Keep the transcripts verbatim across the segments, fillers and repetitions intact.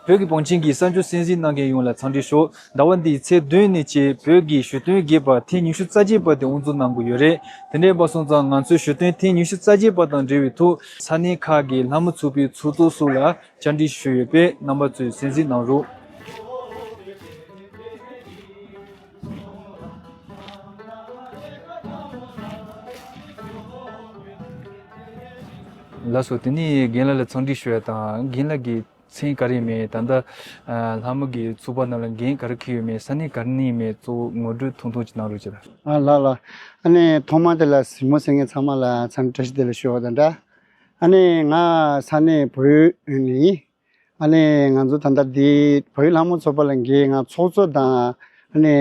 བོད་ཀྱི་བང་ཆེན་གྱི་གསར་འགྱུར་གསན་གཟིགས་གནང་མཁན་ཡོངས་ལ་འཚམས་འདྲི་ཞུ། ཟླ་བ་འདིའི་ཚེས་བདུན་ནས་བཅས་བོད་ཀྱི་གཞོན་སྟོན་རྒྱས་པ་ཐེངས་ཉི་ཤུ་རྩ་བརྒྱད་པ་དེ་དབུ་འཛུགས་གནང་གི་ཡོད་རེད། དེ་འདྲ་ཡིན་པ་སོང་ཙང་ང་ཚོའི་གཞོན་སྟོན་ཐེངས་ཉི་ཤུ་རྩ་བརྒྱད་པ་དང་འབྲེལ་བའི་ཐོག་ས་གནས་ཁག་གི་ལྷ་མོ་ཚོགས་པའི་ཚོགས་གཙོ་སོགས་ལ་བཅར་འདྲི་ཞུས་ཡོད་པས་རྣམ་པ་ཚོས་གསན་གཟིགས་གནང་རོགས། ལགས་སོ། དེ་ནས་རྒན་ལགས་ལ་འཚམས་འདྲི་ཞུ་ཡ་དང་། རྒན་ལགས་ཀྱི་མཚན་ག་རེ་ཡིན་མིན། ད་ལྟ་ཨ་ལྷ་མོ་གི་ཚོགས་པ་ནང་ལ་འགན་ག་རེ་འཁྱེར་ཡོད་མེད། ས་གནས་ག་རེ་ནས་ཡིན་མིན། གཙོ་བོ་ངོ་སྤྲོད་ཐུང་ཐུང་ཅིག་གནང་རོགས་བྱེད་དང་། ཨ་ལགས་ལགས། ཨ་ནི་ཐོག་མ་དེ་ལ་གཟིགས་མོ་གསན་མཁན་ཚང་མ་ལ་འཚམས་འདྲི་བཀྲ་ཤིས་བདེ་ལེགས་ཞུ་བ་དང་འདྲ། ཨ་ནི་ང་ས་གནས་བལ་ཡུལ་ནས་ཡིན། ཨ་ནི་ང་ཚོ་ད་ལྟ་འདི་བལ་ཡུལ་ལྷ་མོ་ཚོགས་པ་ལ་འགན་ང་ཚོགས་གཙོ་དང་། ཨ་ནི་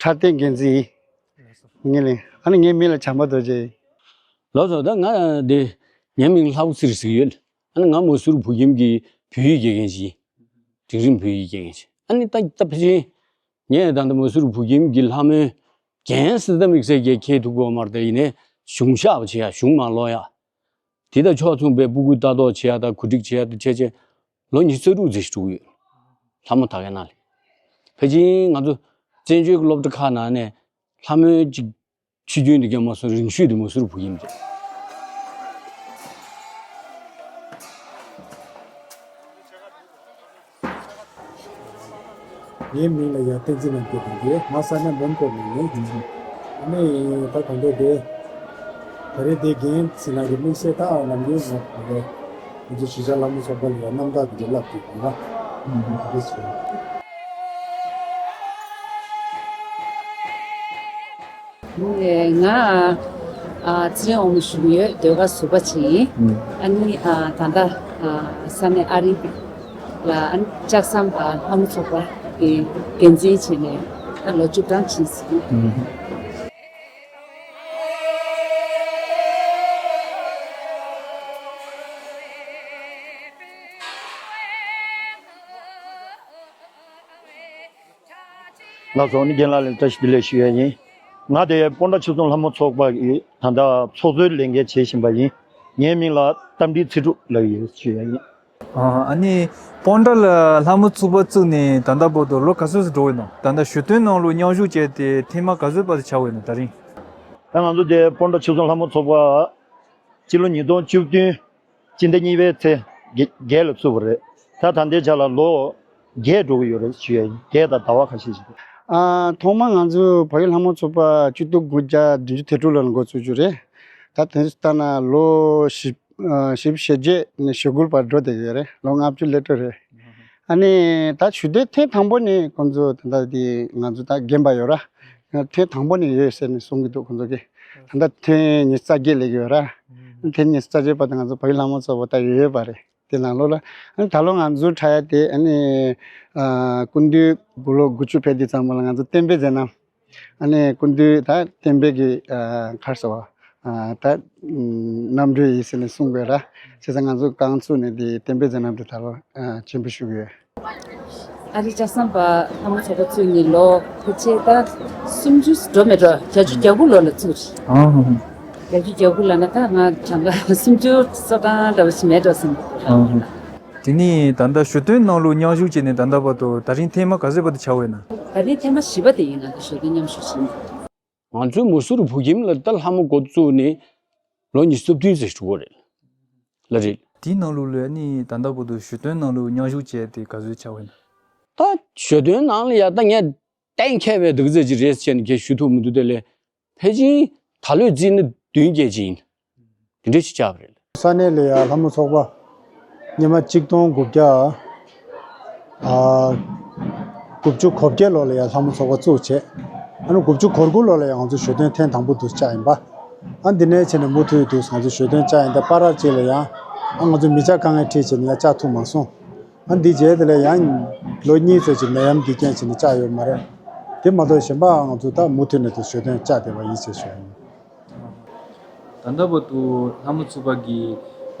འཕྲོད་བསྟེན་འགན་འཛིན་ཡིན། ངེད་ལས་ཨ་ནི་ངའི་མིང་ལ་བྱམས་པ་རྡོ་རྗེ་ཡིན། ལགས་སོ། ད་ང་འདི་ངའི་མིང་ལྷ་བུ་ཚེ་རིང་ཟེར་གྱི་ཡོད། ཨ་ནི་ང་མ་སུ་རི་བུ་ཁྱིམ་གྱི་བོད་ཡིག་དགེ་རྒན་ཞིག་ཡིན། འབྲིང་རིམ་བོད་ཡིག་དགེ་རྒན་ཞིག་ཨ་ནི་ད་ད་ཕལ་ཆེར་ངས་ད་ལྟ་མ་སུ་རི་བུ་ཁྱིམ་གྱི་ལྷ་མོའི་རྒན་ཟེར་ད་དམིགས་བསལ་གྱི་ཁྱད་ཐུག་གོ་མ་རེད། ད་ཡིན་ནའི་གཞུང་ཞབས་བྱེད་ཡ། གཞུང་མ་ཀློག་ཡ། དེ་དང་ཕྱོགས་མཚུངས་པའི་སྤུ་གུ་ལྟ་རྟོག་བྱེད་ཡ་དང་གོ་སྒྲིག་བྱེད་ཡ་དང་བྱས་བྱས་ལོ་ཉི་ཤུ་རྩ་དྲུག་ཙམ་ཞིག་འགྲོ་གི་ཡོད། ལྷ་མོ་དག་ཡ་ནང་ལ། ཕལ་ཆེར་ང་ཚོ་བཙན་བྱོལ་གྱི་སློབ་གྲྭ་ཁག་ནང་ནས་ལྷ་མོའི་ཅིག་ཆུ་རྒྱུན་དེ་ག་མ་སོང་རིང་ཤོས་དེ་མ་སུ་རི་བུ་ཁྱིམ་རེད། ངའི་མིང་ལ་ཡ་བསྟན་འཛིན་རྣམ་རྒྱལ་དང་། ངས་ང་ས་གནས་མོན་གྷོ་ནས་ཡིན། ཨ་ནི་ད་གང་འདྲ་དེ་ད་རེས་དེ་རྒན་ཟེར་ན་གི་དམིགས་བསལ་ད་ནམ་རྒྱུན་ང་ད་རེས་ང་ཚོ་གཞིས་ཆགས་ལྷ་མོ་ཚོགས་པ་ལ་ཡ་རྣམ་དག་གི་བསླབ་དགོས་ཡོད་ན། ཨ་ནི་དེ་ཚོ། ང་ཨ་ཚེ་རིང་དབང་མོ་ཞུ་གི་ཡོད། ཟློས་གར་ཟུར་པ་ཅིག་ཡིན། ཨ་ནི་ཨ་ད་ལྟ་ཨ་ས་གནས་ཨ་རི་ལ་ཨ་ནི་ལྕགས་ཟམ་པ་ལྷ་མོ་ཚོགས་པ་གི་འགན་འཛིན་བྱས་ནས་ད་ལོ་བཅུ་གྲངས་ཕྱིན་ཟིན། ལགས་སོ། ཨ་ནི་རྒན་ལགས་ལ་བཀྲ་ཤིས་བདེ་ལེགས་ཞུ་ཡ་ཡིན། ང་དེ་སྤོན་ཊ་ཆོས་སྲུང་ལྷ་མོ་ཚོགས་པ་ཡི་ད་ལྟ་ཚོགས་གཙོའི་ལས་འགན་བྱེད་བཞིན་པ་ཡིན། ངའི་མིང་ལ་རྟ་མགྲིན་ཚེ་སྒྲུབ་ལབ་ཡོད་ཞུ་ཡ་ཡིན། ཨ་ནི་སྤོན་ཊ་ལ་ལྷ་མོ་ཚོགས་པ་བཙུགས་ནས་ད་ལྟ་བར་དུ་ལོ་ག་ཚོད་ཙམ་འགྲོ་བ་ཡིན་ནམ། ད་ལྟ་གཞོན་སྟོན་ནང་ལོགས་མཉམ་ཞུགས་བྱས་ཏེ་ཐེངས་མ་ག་ཚོད་བར་དུ་ཆགས་པ་ཡིན་ནམ་ད་རིང་། ད་ང་ཚོ་དེ་སྤོན་ཊ་ཆོས་སྲུང་ལྷ་མོ་ཚོགས་པ་སྤྱི་ལོ་ཉིས་སྟོང་བཅུ་བདུན་སྤྱི་ཟླ་གཉིས་པའི་ཚེས་བརྒྱད་ལ་བཙུགས་པ་རེད། ད་ད་ལྟའི་ཆ་ལ་ལོ་བརྒྱད་འགྲོ་གི་ཡོད་རེད་ཞུ་ཡ་ཡིན། བརྒྱད་དང་ཟླ་བ་ཁ་ཤས་ཤིག་ཨ་ཐོག་མ་ང་ཚོ་བལ་ཡུལ་ལྷ་མོ་ཚོགས་པ་སྤྱི་ལོ་དགུ་བརྒྱ་བདུན་ཅུ་དོན་དྲུག་ལོ་ལ་འགོ་བཙུགས་རྒྱུ་རེད། ད་དེ་ལྟ་ན་ལོ་བཞི་བཞི་བཅུ་ཞེ་བརྒྱད་ནས་ཞེ་དགུ་བར་འགྲོ་བསྡད་ཡོད་རེད། ལོ་ལྔ་བཅུ་སླེབས་འགྲོ་རེད། ཨ་ནི་ད་གཞོན་སྟོན་ཐེངས་དང་པོ་ནས་ཁོང་ཚོ་ད་ལྟ་དེ་ང་ཚོ་ད་རྒན་པ་ཡོད་ར། ཐེངས་དང་པོ་ནས་ཡོད་ཟེར་ནས་གསུང་གི་འདུག་ཁོང་ཚོ་གིས། ད་ལྟ་ཐེངས་ཉི་ཤུ་རྩ་བརྒྱད་སླེབས་ཡོད་ར། ཐེངས་ཉི་ཤུ་རྩ་བརྒྱད་པ་དེ་ང་ཚོ་བལ་ཡུལ་ལྷ་མོ་ཚོགས་པ་ད་ཡོད་ཡོད་པ་རེད། དེ་ནང་ལོགས་ལ་ཨ་ནི་ད་ལོ་ང་ཚོ་འཁྲབ་ཡ་དེ་ཨ་ནི་ཨ་སྐུ་མདུན་དགུང་ལོ་དགུ་བཅུ་ཕེབས་དུས་ཙམ་པ་ལ་ང་ཚོ་བསྟན་པའི་མཛད་རྣམ། ཨ་ནི་སྐུ་མདུན་ད་བསྟན་པའི་གི་ཨ་ག་རེ་ཟེར་བ་ཨ་ད་རྣམ་གྲོལ་ཡིན་ཟེར་ནས་གསུངས་པས་ར། བྱས་ཙང་ང་ཚོ་རྐང་བཙུགས་ནས་དེ་བསྟན་པའི་མཛད་རྣམ་དེ་ད་ལོ་ཨ་ཆེན་པོ་ཞུ་གི་ཡོད། ཨ་རི་ལྕགས་ཟམ་པ་ལྷ་མོ་ཚོགས་པ་བཙུགས་ནས་ལོ་ཕལ་ཆེར་ད་སུམ་ཅུ་འགྲོ་མེད་འགྲོ། བརྒྱད་ཅུ་གྱ་དགུ་ལོ་ལ་བཙུགས་རེད། ཨང་། བརྒྱད་ཅུ་གྱ་དགུ་ལབ་ན་ད་ང་གྲངས་ཀ་སུམ་ཅུ་སོ་གྲངས་འདྲ་བོ་ཞིག་མེད་འགྲོ་བསམ་གྱི་འདུག་ཨང་། དེ་ནས་ད་ལྟ་གཞོན་སྟོན་ནང་ལོགས་མཉམ་ཞུགས་བྱས་ནས་ད་ལྟ་བར་དུ་ད་རིང་ཐེངས་མ་ག་ཚོད་བར་དུ་ཆགས་ཡོད་ན། ད་རིང་ཐེངས་མ་བཞི་པ་དེ་ཡིན། ང་ཚོ་གཞོན་སྟོན་མཉམ་ཞུགས་བྱས་ནས། ང་ཚོའི་མ་སུ་རི་བུ་ཁྱིམ་ལ་ད་ལྷ་མོ་འགོ་བཙུགས་ནས་ལོ་ཉི་ཤུ་རྩ་བདུན་ཙམ་འགྲོ་གི་རེད། ལ་རེད། དེའི་ནང་ལོགས་ལ་ནི་ད་ལྟ་བར་དུ་གཞོན་སྟོན་ནང་ལོགས་མཉམ་ཞུགས་བྱས་ཏེ་ག་ཚོད་ཆགས་པ་ཡིན་ན། ད་གཞོན་སྟོན་ནང་ལ་ཡ་ད་ངས་གཏན་འཁེལ་བའི་འདུག་ཚད་ཅིག་རེད་ཟེར་ནས་ཁྱེད་ཞུ་ཐུབ་མི་འདུག་དེ་ལས་ཕལ་ཆེར་ད་ལོས་བརྩིས་ན་བདུན་བརྒྱད་ཅིག་ཡིན། དེ་འདྲ་ཞིག་ཆགས་པ་རེད། ས་གནས་ལ་ཡ་ལྷ་མོ་ཚོགས་པ་སྔོན་མ་གཅིག་སྟོང་དགུ་བརྒྱ་ཨ་དགུ་བཅུ་གོ་བརྒྱད་ལོ་ལ་ཡ་ལྷ་མོ་ཚོགས་པ་བཙུགས་བྱས། ཨ་ནི་དགུ་བཅུ་གོ་དགུ་ལོ་ལ་ཡ་ང་ཚོ་གཞོན་སྟོན་ཐེངས་དང་པོ་དུ་བཅར་ཡིན་པ། ཨ་འདི་ནས་བྱས་ནས་མུ་མཐུད་དུ་ང་ཚོ་གཞོན་སྟོན་བཅར་ཡིན། ད་བར་ཅིག་ལ་ཡང་ཨ་ང་ཚོ་མི་ཆ་དཀའ་ངལ་འཕྲད་བྱས་ནས་ཡང་བཅར་ཐུབ་མ་སོང་། ཨ་འདི་རྗེས་དེ་ལ་ཡང་ལོ་གཉིས་ཙམ་ཅིག་ནད་ཡམས་འདི་རྐྱེན་བྱས་ནས་བཅར་ཡོད་མ་རེད། དེ་མ་གཏོགས་གཞན་པ་ང་ཚོ་ད་མུ་མཐུད་ནས་དུ་གཞོན་སྟོན་བཅར་བསྡད་པ་ཡིན་ཞེས་ཞུ་ཡ་ཡིན། ད་ལྟ་བར་དུ་ལྷ་མོ་ཚོགས་པ་གི་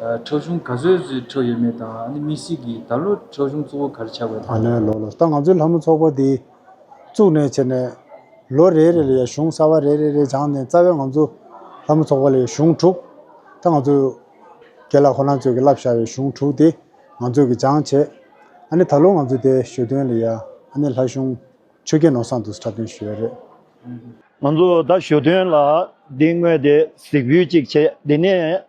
ཨ་འཁྲབ་གཞུང་ག་ཚོད་ཙམ་འཁྲབ་ཡོད་མེད་དང་། ཨ་ནི་དམིགས་བསལ་གྱི་ད་ལོ་འཁྲབ་གཞུང་གཙོ་བོ་ག་རེ་ཆགས་པ་ཡོད་དམ། ཨ་ནི་ལོ་ལོ་ད་ང་ཚོའི་ལྷ་མོ་ཚོགས་པ་འདི་བཙུགས་ནས་བྱས་ནས་ལོ་རེ་རེ་ལ་ཡ་གཞུང་གསར་པ་རེ་རེ་རེ་སྦྱངས་ནས། རྩ་བའི་ང་ཚོ་ལྷ་མོ་ཚོགས་པ་ལ་ཡ་གཞུང་དྲུག་ད་ང་ཚོ་རྒན་ལགས་ཁོ་རང་ཚོས་ཀྱི་བསླབ་བཞག་པའི་གཞུང་དྲུག་དེ་ང་ཚོས་ཀྱི་སྦྱངས་བྱས། ཨ་ནི་ད་ལོ་ང་ཚོ་དེ་ཞོ་སྟོན་ལ་ཡ་ཨ་ནི་ལྷ་གཞུང་ཆོས་རྒྱལ་ནོར་བཟང་དུ་འཁྲབ་སྟོན་ཞུས་ཡོད་རེད། ང་ཚོ་ད་ཞོ་སྟོན་ལ་འདི་སྔོན་དེ་གཟིགས་འབུལ་གཅིག་བྱས། དེ་ནས་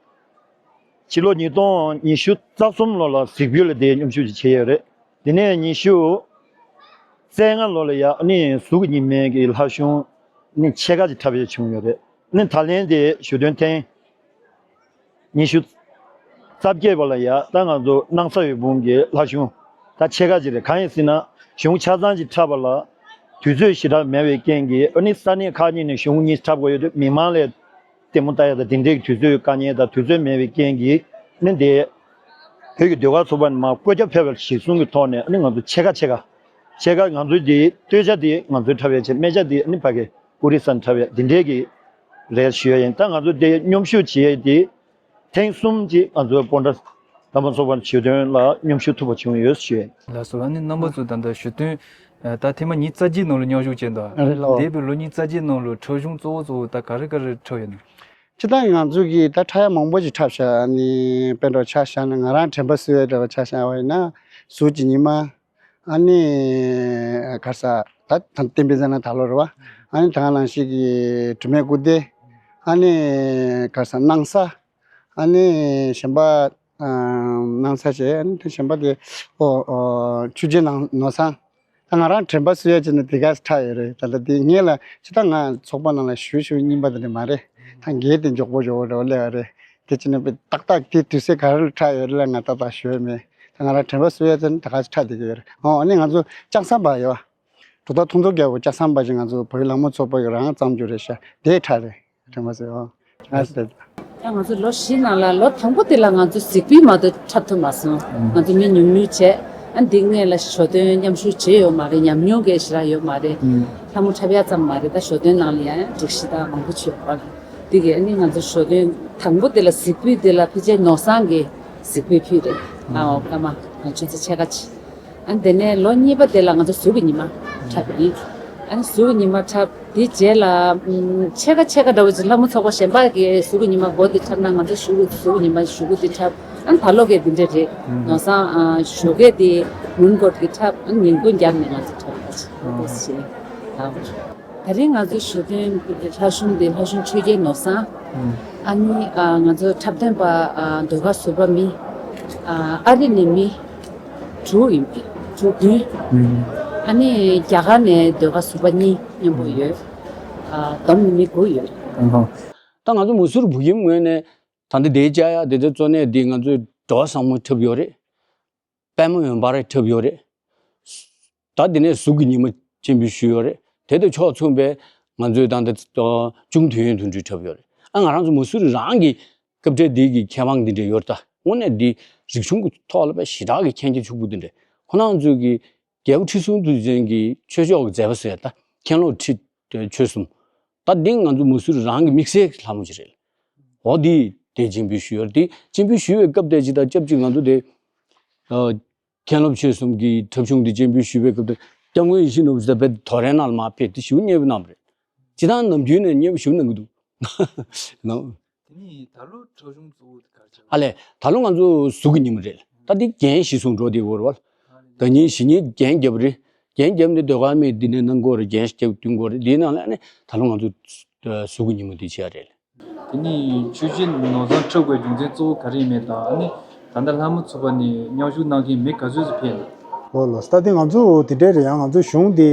ཕྱི་ལོ་ཉིས་སྟོང་ཉི་ཤུ་རྩ་གསུམ་ལོ་ལ་གཟིགས་འབུལ་ལ་དེ་མཉམ་ཞུགས་ཅིག་བྱས་ཡོད་རེད། དེ་ནས་ཉི་ཤུ་རྩ་ལྔ་ལོ་ལ་ཡ་ཨ་ནི་གཟུགས་ཀྱི་ཉི་མའི་གི་ལྷ་གཞུང་ནི་ཕྱེད་ཀ་ཅིག་འཁྲབ་ཡས་བྱུང་ཡོད་རེད། ནི་ད་ལན་དེ་ཞོ་སྟོན་ཐེངས་ཉི་ཤུ་རྩ་བརྒྱད་པ་ལ་ཡ་ད་ང་ཚོ་སྣང་ས་འོད་འབུམ་གྱི་ལྷ་གཞུང་ད་ཕྱེད་ཀ་ཅིག་རེད། གང་ཡིན་ཟེར་ན་གཞུང་ཆ་ཚང་ཅིག་འཁྲབ་པ་ལ་དུས་ཚོད་ཞེ་དྲག་མེད་པའི་རྐྱེན་གྱིས། ཨ་ནི་ས་གནས་ཁག་གཉིས་ནས་གཞུང་གཉིས་འཁྲབ་དགོས་ཡོད་དུས་མི་མང་ལ་ལྟད་མོ་ལྟ་ཡ་དང་དེ་འདྲའི་དུས་ཚོད་དཀའ་ངལ་དང་དུས་ཚོད་མེད་པའི་རྐྱེན་གྱིས། ཨ་ནི་དེ་བོད་ཀྱི་ཟློས་གར་ཚོགས་པ་ནས་མར་བཀོད་ཁྱབ་ཕེབས་པ་གཞིར་བཟུང་གི་ཐོག་ནས། ཨ་ནི་ང་ཚོ་ཕྱེད་ཀ་ཕྱེད་ཀ་ཕྱེད་ཀ་ང་ཚོའི་དེ་སྟོད་ཆ་དེ་ང་ཚོའི་འཁྲབ་ཡ་བྱས། སྨད་ཆ་དེ་ཨ་ནི་ཕ་གི་ཨོ་རི་ས་ནས་འཁྲབ་ཡ་དེ་འདྲའི་གི་རེད་ཞུ་ཡ་ཡིན། ད་ང་ཚོ་དེ་མཉམ་ཞུགས་བྱེད་ཡ་དེ་ཐེངས་གསུམ་ཅིག་ང་ཚོའི་སྤོན་ཊ་ལྷ་མོ་ཚོགས་པ་ཞོ་སྟོན་ལ་མཉམ་ཞུགས་ཐུབ་པ་བྱུང་ཡོད་ཞུ་ཡ་ཡིན། ལགས་སོ། ཨ་ནི་རྣམ་པ་ཚོ་ད་ལྟ་ཞོ་སྟོན་ད་ཐེངས་མ་ཉིས་རྩ་བརྒྱད་ནང་ལ་མཉམ་ཞུགས་བྱས་འདུག་རེད་ལགས། འདས་པའི་ལོ་ཉིས་རྩ་བརྒྱད་ནང་ལ་འཁྲབ་གཞུང་གཙོ་བོ་གཙོ་བོ་ད་ག་རེ་ག་རེ་འཁྲབ་ཡོད་ན། སྤྱིར་བཏང་ང་ཚོ་གིས་ད་འཁྲབ་ཡ་མང་པོ་ཞིག་འཁྲབ་ཤག་ཨ་ནི་དཔེ་འདྲ་ཆ་བཞག་ན་ང་རང་དྲན་པ་གསོ་བའི་འདྲ་བ་ཆ་བཞག་པ་ཡིན་ན་གཟུགས་ཀྱི་ཉི་མ། ཨ་ནི་ག་རེ་ཟ་ད་ད་བསྟན་པའི་མཛད་རྣམ་ད་ལོ་རེད་བ། ཨ་ནི་ད་ག་ནང་བཞིན་གྱི་དྲི་མེད་སྐུ་ལྡན། ཨ་ནི་ག་རེ་ཟ་སྣང་ས། ཨ་ནི་གཞན་པ་ཨ་སྣང་ས་བྱས། ཨ་ནི་དེ་གཞན་པ་དེ་ཨོ་ཨོ་ཆོས་རྒྱལ་ནང་ནོར་བཟང་། ད་ང་རང་དྲན་པ་གསོ་ཡ་བྱས་ན་དེ་ག་འཁྲབ་ཡོད་རེད། ད་ལྟ་དེ་ངེད་ལ་ཅི་ད་ང་ཚོགས་པ་ནང་ལ་ཞུ་ཞུ་རྙིང་པ་དེ་འདྲ་མ་རེད། ད་འགན་དེ་མགྱོགས་པོ་མགྱོགས་པོ་འགྲོ་སླེབས་པ་རེད། དེ་བྱས་ན་དཔེ་ཏག་ཏག་དེ་དུས་ཚོད་ག་རེ་ལ་འཁྲབ་ཡོད་རེད་ལ་ང་ཏག་ཏག་ཞུ་ཡ་མེད། ད་ང་རང་དྲན་པ་གསོ་ཡ་བྱས་ན་ད་ག་འཁྲབ་བསྡད་ཀྱི་ཡོད་རེད། ཨོ་ཨ་ནི་ང་ཚོ་ལྕགས་ཟམ་པ་ཡོད་བ། གྲུབ་མཐའ་མཐུན་ཚོགས་རྒྱལ་པོ་ལྕགས་ཟམ་པ་ཞིག་ང་ཚོ་བོད་ལྷ་མོ་ཚོགས་པ་གི་རང་བརྩམས་རྒྱུ་རེད་ཤག་དེ་འཁྲབ་རེད། དྲན་པ་གསོ་ཡ། ཨ་ཟེར། ད་ང་ཚོ་ལོ་བཞི་ནང་ལ་ལོ་དང་པོ་དེ་ལ་ང་ཚོ་གཟིགས་འབུལ་མ་གཏོགས་འཁྲབ་ཐུབ་མ་སོང་། ང་ཚོ་མི་ཉུང་ཉུང་བྱས། ཨ་འདི་སྔོན་ལ་ཞོ་སྟོན་མཉམ་ཞུགས་བྱས་ཡོད་མ་རེད། ཉམས་མྱོང་གི་ཞེ་དྲག་ཡོད་མ་རེད། ལྷ་མོ་འཁྲབ་ཡ་ཙམ་མ་རེད། ད་ཞོ་སྟོན་ནང་ལ་ཡང་སྒྲིག་གཞི་དང་མང་པོ་ཅིག་ཡོད་པ། དེ་གི་ཨ་ནི་ང་ཚོ་ཞོ་སྟོན་དང་པོ་དེ་ལ་གཟིགས་འབུལ་དེ་ལ་ཕལ་ཆེར་ནོར་བཟང་གི་གཟིགས་འབུལ་ཕུལ་རེད། ཨ་འོ་སྐར་མ་ང་ཆུ་ཚོད་ཕྱེད་ཀ་ཅིག་ཨ་དེ་ནས་ལོ་གཉིས་པ་དེ་ལ་ང་ཚོ་གཟུགས་ཀྱི་ཉི་མ་འཁྲབ་ཡིན། ཨ་ནི་གཟུགས་ཀྱི་ཉི་མ་འཁྲབ་དེ་རྗེས་ལ་ཨམ་ཕྱེད་ཀ་ཕྱེད་ཀ་འདྲ་བོ་ཅིག་ལྷ་མོ་ཚོགས་པ་གཞན་པ་གི་གཟུགས་ཀྱི་ཉི་མ་འགོ་དེ་འཁྲབ་ན་ང་ཚོ་གཞུག་གི་གཟུགས་ཀྱི་ཉི་མ་གཞུག་གུ་དེ་འཁྲབ། ཨ་ནི་ད་ལོ་གི་དེ་འདྲ་རེད། ནོར་བཟང་ཨ་ཞོགས་ཀས་དེ་མོན་གྷོ་གི་འཁྲབ། ཨ་ནི་ཉིན་གུང་རྒྱབ་ནས་ང་ཚོ་འཁྲབ་ཡོད་པ་ཞིག་ཨ་དེ་བྱས་ཨ། ད་རིང་ང་ཚོའི་ཞོ་སྟོན་ལྷ་གཞུང་འདི་ལྷ་གཞུང་ཆོས་རྒྱལ་ནོར་བཟང་། ཨ་ནི་ཨ་ང་ཚོ་འཁྲབ་སྟོན་པ་ཨ་ཟློས་གར་ཟུར་པ་མི་ཨ་ཨ་རི་ནས་མི་དྲུག་ཡིན་པས། དྲུག་བདུན། ཨ་ནི་རྒྱ་གར་ནས་ཟློས་གར་ཟུར་པ་གཉིས་མཉམ་པོ་ཡོད། ཨ་བསྡོམས་ནས་མི་དགུ་ཡོད། ད་ང་ཚོ་མ་སུར་བུ་ཡིམ་ངོས་ནས་ད་ལྟ་དེའི་བཅའ་ཡག་དེ་ཚོ་གཙོ་གནད་དེ་ང་ཚོས་འགྲོ་བ་བཟང་མོ་འཁྲབ་ཡོད་རེད། པད་མ་འོད་འབར་འཁྲབ་ཡོད་རེད། ད་དེ་ནས་གཟུགས་ཀྱི་ཉི་མ་སྤྱན་འབུལ་ཞུས་ཡོད་རེད། དེ་དང་ཕྱོགས་མཚུངས་པའི་ང་ཚོའི་ད་ལྟ་གཅུང་དུས་ཡུན་དུ་འགྲུལ་འཁྲབ་ཡོད་རེད། ཨ་ང་རང་ཚོ་མ་སུ་རི་རང་གི་སྐབས་འཕྲལ་འདི་གི་ཁྱད་དབང་འདི་འདྲ་ཡོད་རེད། ད་དངོས་གནས་འདི་རིག་གཞུང་གི་ཐོག་ལ་དཔེ་ཞེ་དྲག་གི་མཁྱེན་རྒྱ་ཕྱུག་པོ་འདི་འདྲ། ཁོ་རང་ཚོས་ཀྱི་རྒྱལ་པོ་ཁྲི་སྲོང་ལྡེ་བཙན་གྱི་ཆོས་ཕྱོགས་ཀྱི་མཛད་པ་ཟེར་ཡ་ད་མཁན་སློབ་ཁྲི་ཆོས་གསུམ། ད་འདི་ང་ཚོ་མ་སུ་རི་རང་གི་དམིགས་བསལ་གྱི་ལྷ་མོ་ཅིག་རེད། འོ་འདི་དེ་སྤྱན་འབུལ་ཞུས་ཡོད་རེད། དེ་སྤྱན་འབུལ་ཞུས་པའི་སྐབས་དེ་ཅི་ད་སྐྱབས་ཅིག་ང་ཚོ་དེ་ཨ་མཁན་སློབ་ཆོས་གསུམ་གྱི་འཁྲབ་གཞུང་དེ་སྤྱན་འབུལ་ཞུས་པའི་སྐབས་དེ་སྐྱབས་མགོན་ཡིད་བཞིན་ནོར་བུ་ད་དཔེ་དོ་རེ་ནང་ལ་མར་ཕེབས་དེ་ཞུ་མཉེས་པོ་གནང་བ་རེད། ཅི་ད་ནམ་རྒྱུན་ནས་མཉེས་པོ་ཞུ་གནང་གི་འདུག་ནོ། དེ་ནི་ད་ལོ་འཁྲབ་གཞུང་གཙོ་བོ་དེ་ག་རེ་བྱས། ཨ་ལས་ད་ལོ་ང་ཚོ་གཟུགས་ཀྱི་ཉི་མ་རེད། ད་འདི་རྒན་གཞི་བཟུང་འགྲོ་དེ་བོར་བ། ད་ཉིན་བཞི་ཉིན་རྒན་རྒྱབ་རེད། རྒན་རྒྱབ་ནས་ཟློས་གར་མི་འདི་ནས་གནང་དགོས་རེད། རྒན་རྒྱབ་བསྟུན་དགོས་རེད། འདིའི་ནང་ལ་ཨ་ནི་ད་ལོ་ང་ཚོ་གཟུགས་ཀྱི་ཉི་མ་འདི་བྱས་རེད། དེ་ནི་ཆོས་རྒྱལ་ནོར་བཟང་འཁྲབ་དགོས་རྒྱུ་མཚན་གཙོ་བོ་ག་རེ་ཡིན་མིན་དང་། ཨ་ནི་ད་ལྟ་ལྷ་མོ་ཚོགས་པ་ནས་མཉམ་ཞུགས་གནང་མཁན་མི་ག་ཚོད་ཙམ་ཕེབས་ན། ཨོ་ལགས་སོ། ད་དེ་ང་ཚོ་དེ་འདྲས་རེད། ཡང་ང་ཚོ་གཞུང་དེ་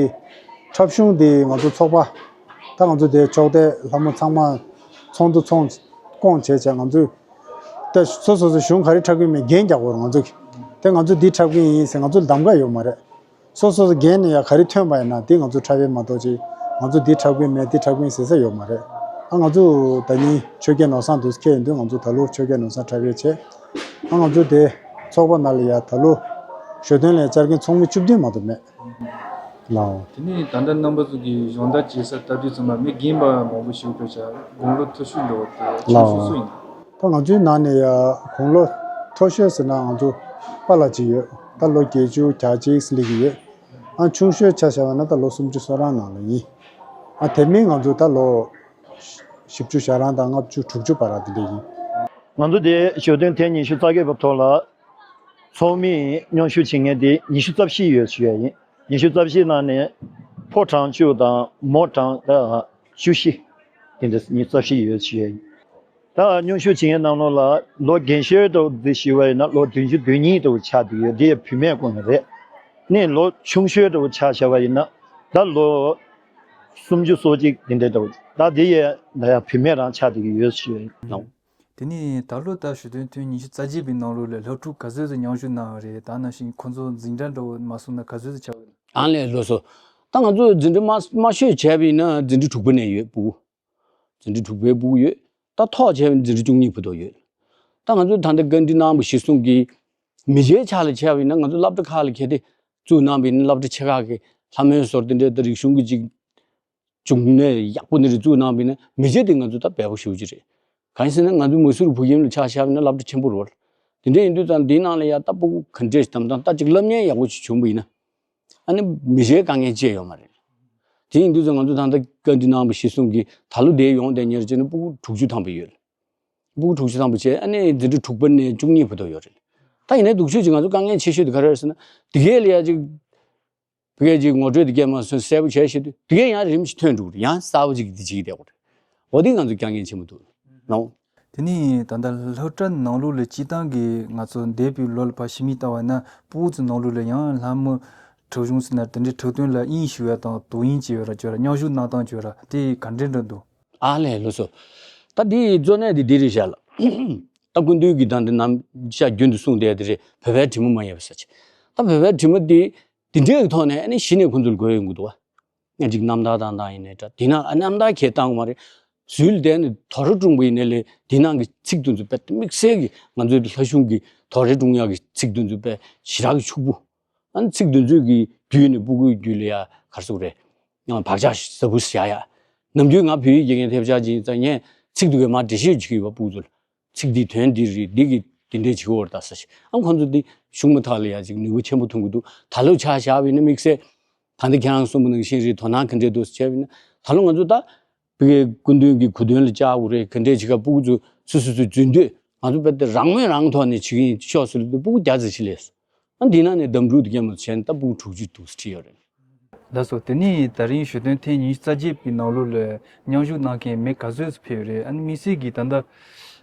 འཁྲབ་གཞུང་དེ་ང་ཚོ་ཚོགས་པ་ད་ང་ཚོ་དེ་ཕྱོགས་དེ་ལྷ་མོ་ཚང་མ་ཚོགས་འདུ་ཚོགས་སྐོང་བྱས་བྱས་ང་ཚོས་ད་སོ་སོ་སོ་གཞུང་ག་རེ་འཁྲབ་ཀྱི་མིན་འགན་རྒྱག་དགོས་རེད། ང་ཚོ་གི་དེ་ང་ཚོ་འདི་འཁྲབ་ཀྱི་ཡིན་ཟེར་ང་ཚོ་གདམ་ག་ཡོད་མ་རེད། སོ་སོ་སོ་འགན་ནས་ཡང་ག་རེ་ཐོན་པ་ཡིན་ན་དེ་ང་ཚོ་འཁྲབ་ཡས་མ་གཏོགས་ཅིག་ང་ཚོ་འདི་འཁྲབ་ཀྱི་མེད་འདི་འཁྲབ་ཀྱི་ཟེར་ས་ཡོད་མ་རེད། ཨ་ང་ཚོ་ད་ནི་ཆོས་རྒྱལ་ནོར་བཟང་དུ་ཁེལ་ཡིན་དུས་ང་ཚོ་ད་ལོ་ཆོས་རྒྱལ་ནོར་བཟང་འཁྲབ་ཡས་བྱས། ཨ་ང་ཚོ་དེ་ཚོགས་པ་ནང་ལ་ཡ་ད་ལོ་ཞོ་སྟོན་ལ་བཅར་མཁན་ཚོགས་མི་བཅུ་བདུན་མ་གཏོགས་མེད། ལའོ། དེ་ནས་ད་ལྟ་རྣམ་པ་ཚོ་གི་སྦྱོང་བརྡར་བྱེད་ས་ལྟ་དུས་ཙམ་པ་མི་རྒན་པ་མང་པོ་ཞིག་འགྲོ་བྱ་དགུང་ལོ་མཐོ་ཤོས་འགྲོ་བ་དེ་ལའོ། ཆུང་ཤོས་སུ་ཡིན། ད་ང་ཚོའི་ནང་ནས་ཡ་དགུང་ལོ་མཐོ་ཤོས་ཟེར་ན་ང་ཚོ་པཱ་ལགས་གཅིག་ཡོད། ད་ལོ་བརྒྱད་ཅུ་གྱ་གཅིག་སླེབས་ཀྱི་ཡོད། ཨ་ཆུང་ཤོས་ཆ་བཞག་པ་ན་ད་ལོ་སུམ་ཅུ་སོ་གྲངས་ནང་ལ་ཡིན། ཨ་དེ་མིན་ང་ཚོ་ད་ལོ་བཞི་བཅུ་ཞེ་གྲངས་དང་ལྔ་བཅུ་དྲུག་ཅུ་བར་དེ་འདྲ་ཡིན། ང་ཚོ་དེ་ཞོ་སྟོན་ཐེངས་ཉི་ཤུ་རྩ་བརྒྱད་པ་ཐོག་ལ་ ཚང་མས་མཉམ་ཞུགས་བྱེད་མཁན་དེ་ཉི་ཤུ་རྩ་བཞི་ཡོད་ཞུ་ཡ་ཡིན། ཉི་ཤུ་རྩ་བཞི་ནང་ནས་ཕོ་གྲངས་བཅུ་དང་མོ་གྲངས་ད་བཅུ་བཞི། དེ་འདྲ་ཉི་ཤུ་རྩ་བཞི་ཡོད་ཞུ་ཡ་ཡིན། ད་མཉམ་ཞུགས་བྱེད་མཁན་ནང་ལོགས་ལ་ལོ་རྒན་ཤོས་འདྲ་བོ་འདི་ཞུ་བ་ཡིན་ན་ལོ་བདུན་ཅུ་དོན་གཉིས་འདྲ་བོ་ཆགས་བསྡད་ཡོད། འདི་ཡ་བུད་མེད་ཀུན་རེད། ནས་ལོ་ཆུང་ཤོས་འདྲ་བོ་ཆ་བཞག་པ་ཡིན་ན་ད་ལོ་སུམ་ཅུ་སོ་གཅིག་དེ་འདྲ་འདྲ་བོ། ད་འདི་ཡ་ད་ཡ་བུད་མེད་རང་ཆགས་བསྡད་ཀྱི་ཡོད་ཞུ་ཡ་ཡིན། དེ་ནས་ད་ལོ་ད་ཞུ་དོན་ཐུན་ཉི་ཤུ་རྩ་བརྒྱད་པའི་ནང་ལོགས་ལ་སློབ་ཕྲུག་ག་ཚོད་ཙམ་མཉམ་ཞུགས་གནང་བ་རེད། ད་ནང་བཞིན་ཁོང་ཚོ་འཛིན་གྲྭ་འདྲ་བོ་མ་སོང་ན་ག་ཚོད་ཙམ་ཆགས་ཡོད། ཨ་ལས་ལགས་སོ། ད་ང་ཚོ་འཛིན་གྲྭ་དམའ་དམའ་ཤོས་བྱས་པ་ཡིན་ན་འཛིན་གྲྭ་དྲུག་པ་ནས་ཡོད་སྤུ་གུ། འཛིན་གྲྭ་དྲུག་པའི་སྤུ་གུ་ཡོད། ད་མཐོ་བྱས་པ་ཡིན་ན་འཛིན་གྲྭ་བཅུ་གཉིས་བར་དུ་ཡོད། ད་ང་ཚོས་ད་ལྟ་བཀའ་འདྲི་གནང་བ་གཞིར་བཟུང་གིས་མི་སྦྱོར་ཆ་ལ་བྱས་པ་ཡིན་ན་ང་ཚོ་སློབ་གྲྭ་ཁག་ལ་གལ་ཏེ་བཙུགས་གནང་བ་ཡིན་ན་སློབ་གྲྭ་ཆེ་ཁག་གི་ལྷ་མོའི་ཟུར་དེ་འདྲའི་ད་རིག་གཞུང་གི་ཅིག་འབྱུང་གནས་ཡག་པོ་འདི་རིགས་བཙུགས་གནང་བ་ཡིན་ན་མི་སྦྱོར་དེ་ང་ཚོ་ད་འབེལ་པོ་ཞེ་པོ་ཅིག་རེད། གང་ཡིན་ཟེར་ན་ང་ཚོ་མ་སུ་རི་བུ་ཡུམ་ལ་ཆ་བཞག་པ་ཡིན་ན་སློབ་གྲྭ་ཆེན་པོ་རེད། དེ་འདྲ་ཡིན་དུས་ཙང་འདིའི་ནང་ལ་ཡ་ད་སྤུ་གུ་ག་འདྲས་ཞིག་བདམས་སྟངས་ད་ཅིག་སློབ་གཉེར་ཡག་པོ་ཞིག་བྱུང་བ་ཡིན་ན། ཨ་ནི་མི་སྦྱོར་དཀའ་ངལ་ཅི་ཡང་ཡོད་མ་རེད། དེ་ཡིན་དུས་ཙང་ང་ཚོ་ད་ལྟ་བཀའ་འདྲི་གནང་བ་གཞིར་བཟུང་གིས་ད་ལོ་དེ་ཡོང་བསྡད་མཁན་བྱས་ན་སྤུ་གུ་དྲུག་ཅུ་ཐམ་པ་ཡོད་རེད། སྤུ་གུ་དྲུག་ཅུ་ཐམ་པ་བྱས་ཨ་ནི་འཛིན་གྲྭ་དྲུག་པ་ནས་བཅུ་གཉིས་བར་དུ་ཡོད་རེད། ད་ཡིན་ནའི་སྡུག་ཤོས་ཅིག་ང་ཚོ་དཀའ་ངལ་ཆེ་ཤོས་དེ་ག་རེ་རེད་ཟེར་ན་དེ་གས་ལ་ཡ་ཅིག་བོད་སྐད་ཀྱི་ངོ་སྤྲོད་དེ་སྐད་མ་སོན་གསལ་པོ་བྱས་ཤེས་དུས་དེ་གས་ཡང་རིམ་གྱིས་ཐོན་འགྲོ་གི་རེད། ཡང་གསར་པ་ཅིག་འདི་བྱེད་ཀྱི་བསྡད་དགོས་རེད། འོ་དེ་ང་ཚོ་དཀའ་ངལ་ཆེན་པོ་འདུག་ནོ། དེ་ནས་ད་ལྟ་སློབ་གྲྭ་ནང་ལོགས་ལ་སྤྱིར་བཏང་གི་ང་ཚོ་འདས་པའི་ལོ་ལ་ཕར་ཞིབ་མིག་བལྟ་བ་ན་སྤུ་གུ་ཚོའི་ནང་ལོགས་ལ་ཡང་ལྷ་མོ་འཁྲབ་གཞུང་ཟེར་ན་དེ་འདྲའི་འཁྲབ་སྟོན་ལ་དབྱིངས་ཞུགས་ཡ་དང་དོ་དབྱིངས་བྱས་ཡོད་ར་བྱོས་ར་མཉམ་ཞུགས་གནང་སྟངས་བྱོས་ར་དེ་ག་འདྲས་འདྲ་འདུག་ཨ་ལས་ལགས་སོ། ད་འདི་གཙོ་གནད་དེ་འདི་རེད་ཤག་ལ། ད་སྐུ་མདུན་གྱིས་ད་འདི་ནམ་ཤག་རྒྱུན་དུ་གསུངས་བསྡད་དེ་རེད། བོད་པའི་དྲི་མ་མ་ཡལ་བ་ཟེར་ཅིག་ད་བོད་པའི་དྲི་མ་འདི་འདི་འདྲའི་ཐོག་ནས་ཨ་ནི་གཞི་ནས་ཁོང་ཚོར་དགོས་ཡོང་གི་འདུག་བ། ཅིག་རྣམ་ཐར་བཏང་སྟངས་ཡིན་ནའི་འདྲ། དེ་ནང་ཨ་རྣམ་ཐར་གས་བཏང་གི་མ་རེད། ཟུར་ལ་བསྡད་ནས་དོ་ར་སྒྲུང་པ་ཡིན་ནའི་ལས་དེ་ནང་གི་ཚིག་དེ་ཚོ་དཔེ་དམིགས་བསལ་གྱི་ང་ཚོའི་ལྷ་གཞུང་གི་དོ་ར་སྒྲུང་ཡག་གི་ཚིག་དེ་ཚོ་དཔེ་ཞེ་དྲག་གི་ཕྱུག་པོ། ཨ་ནི་ཚིག་དེ་ཚོ་གི་བརྒྱུད་ནས་སྤུ་གུའི་རྒྱུད་ལ་ཡ་ག་རེ་ཟེར་དགོས་རེད། བག་ཆགས་ཟབ་པོ་བཞག་ཡ། ནམ་རྒྱུན་ང་བོད་ཡིག་དགེ་རྒན་ཐེབས་ཆག་ཅིག་ཡིན་ཙང་ངས་ཚིག་དེ་གའི་མར་འགྲེལ་བཤད་བྱེད་ཀྱི་ཡོད་པ་སྤུ་གུ་ཚོ་ལ། ཚིག་འདིའི་དོན་འདི་རེད། འདི་གི་འདི་འདྲས་བྱེད་ཀྱི་ཡོད་རེད་ད་ཟེར་ཞིག་ཨ་ཁོང་ཚོ་འདི་ཞུགས་མ་ཐག་ལ་ཡ་ཅིག་ནུས་པ་ཆེན་པོ་ཐོན་གྱི་འདུག་ད་ལོ་ཆ་བཞག་པ་ཡིན་ན་དམིགས་བསལ་ད་འདི་ཁྱེད་རང་གསུངས་པ་ནང་བཞིན་རེད། དོ་སྣང་ག་འདྲས་འདུག་ཟེར་བྱས་པ་ཡིན་ན་ད་ལོ་ང་ཚོ་ད་བོད་ཀྱི་སྐུ་མདུན་གྱི་གོ་སྟོན་ལ་བཅར་དགོས་རེད། ག་འདྲས་བྱེད་ཀ་སྤུ་གུ་ཚོ་སུ་སུ་སུ་འཛུལ་འདོད་ང་ཚོ་དཔེ་དེ་རང་མོས་རང་ཐོག་ནས་བྱེད་ཀྱི་ཡིན་ཤོག་ཟེར་ལ་སྤུ་གུ་བརྒྱ་ཙམ་ཞིག་སླེབས་སོང་། ཨ་འདི་ནང་ནས་འདེམས་སྒྲུག་དེ་གས་མ་བྱས་ན་ད་སྤུ་གུ་དྲུག་ཅུ་འདུག་ཟེར་བྲིས་ཡོད་རེད། ལགས་སོ། དེ་ནས་ད་རིང་ཞུ་དོན་ཐེངས་ཉི་ཤུ་རྩ་བརྒྱད་པའི་ནང་ལོགས་ལ་མཉམ་ཞུགས་གནང་མཁན་མི་ག་ཚོད་ཙམ་ཕེབས་ཡོད་རེད། ཨ་ནི་དམིགས་བསལ་གྱིས་ད་ལྟ་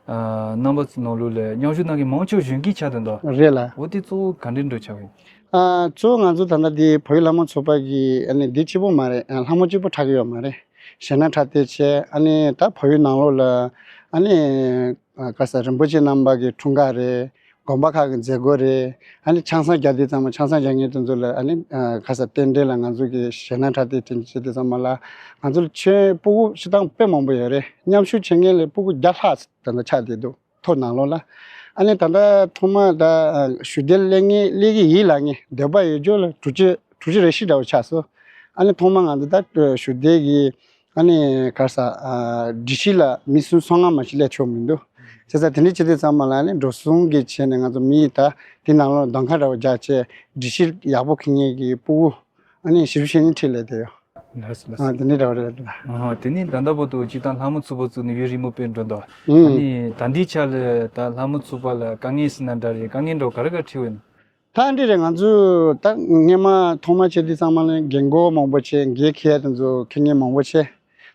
ཨ་རྣམ་པ་ཚོའི་ནང་ལོགས་ལ་མཉམ་ཞུགས་གནང་མཁན་མང་ཆེ་བ་གཞོན་སྐྱེས་ཆགས་བསྡད་འདུག་རེད་ལ། འོ་དེ་གཙོ་བོ་ག་འདྲས་འགྲོ་ཆགས་ཡོད། ཨ་གཙོ་བོ་ང་ཚོ་ད་ལྟ་འདི་བོད་ཡིག་ལྷ་མོ་ཚོགས་པ་གི་ཨ་ནི་འདི་གཅིག་པོ་མ་རེད། ཨ་ལྷ་མོ་གཅིག་པོ་འཁྲབ་ཀྱི་ཡོད་མ་རེད། གཞས་སྣ་འཁྲབ་སྟེ་བྱས་ཨ་ནི་ད་བོད་ཡིག་ནང་ལོགས་ལ་ཨ་ནི་ཨ་ག་ས་རིན་པོ་ཆེ་རྣམ་པ་གི་འཁྲུངས་སྐར་རེད། དགོན་པ་ཁག་གི་མཛད་སྒོ་རེད། ཨ་ནི་ཆང་ས་རྒྱག་དུས་ཙམ་པ་ཆང་ས་རྒྱག་མཁན་དེ་ཚོ་ལ་ཨ་ནི་ཨ་ག་ས་རྟེན་འབྲེལ་ལ་ང་ཚོ་གི་གཞས་སྣ་འཁྲབ་སྟེ་དེ་འདྲ་བྱེད་དུས་ཙམ་པ་ལ་ང་ཚོ་ལ་ཆོས་སྤུ་གུ་སྤྱིར་བཏང་དཔེ་མང་པོ་ཡོད་རེད། མཉམ་ཞུགས་བྱེད་མཁན་ལ་སྤུ་གུ་བརྒྱ་ལྷག་ད་ལྟ་ཆགས་བསྡད་འདུག་ཐོ་ནང་ལོགས་ལ། ཨ་ནི་ད་ལྟ་ཐོག་མ་ད་ཨ་ཞུ་དེ་སླེབས་མཁན་སླེབས་ཀྱི་ཡིན་ལབ་མཁན་འདོད་པ་ཡོད་རྒྱུ་ལ་དྲུག་ཅུ་དྲུག་ཅུ་རེ་བཞི་འདྲ་བོ་ཆགས་སོང་། ཨ་ནི་ཐོག་མ་ང་ཚོ་ད་ཞུ་དེ་གི་ཨ་ནི་ག་རེ་ཟ། ཨ་སྒྲིག་གཞི་ལ་མི་སུམ་ཅུ་སོ་ལྔ་མ་གཏོགས་སླེབས་ཆོག་མི་འདུག་བྱས་ཙང་དེ་འདྲ་བྱེད་དུས་ཙམ་པ་ལ་ཨ་ནི་འགྲོ་སོང་གི་ཆེད་ནས་ང་ཚོ་མི་ད་དེ་ནང་ལོགས་གདམ་ཁ་འདྲ་བོ་རྒྱག་བྱས་སྒྲིག་གཞི་ཡག་པོ་འཁྱེར་མཁན་གྱི་སྤུ་གུ་ཨ་ནི་བཞི་བཅུ་ཞེ་གཉིས་ཁྲིད་སླེབས་བསྡད་ཡོད། ལགས་སོ་ལགས་སོ། ཨ་དེ་འདྲ་འདྲ་བོ་རེད་ལ། ཨ་དེ་ནས་ད་ལྟ་བར་དུ་སྤྱིར་བཏང་ལྷ་མོ་ཚོགས་པ་བཙུགས་ནས་ཡུན་རིང་མོ་དཔེ་འགྲོ་འདུག་ཨ་ཨུ་ནི་ད་ལྟའི་ཆ་ལ་ད་ལྷ་མོ་ཚོགས་པ་ལ་དཀའ་ངལ་ཟེར་ན་འདྲ་རེད། དཀའ་ངལ་འདྲ་བོ་ག་རེ་ག་རེ་འཕྲད་ཡོད་ན། ད་འདི་རེད། ང་ཚོས་ད་སྔོན་མ་ཐོག་མ་བྱེད་དུས་ཚང་མ་ལ་འགན་ཁུར་མང་པོ་བྱས། འགན་འཁྱེར་དེ་ཚོ་འཁྱེར་མཁན་མང་པོ་བྱས།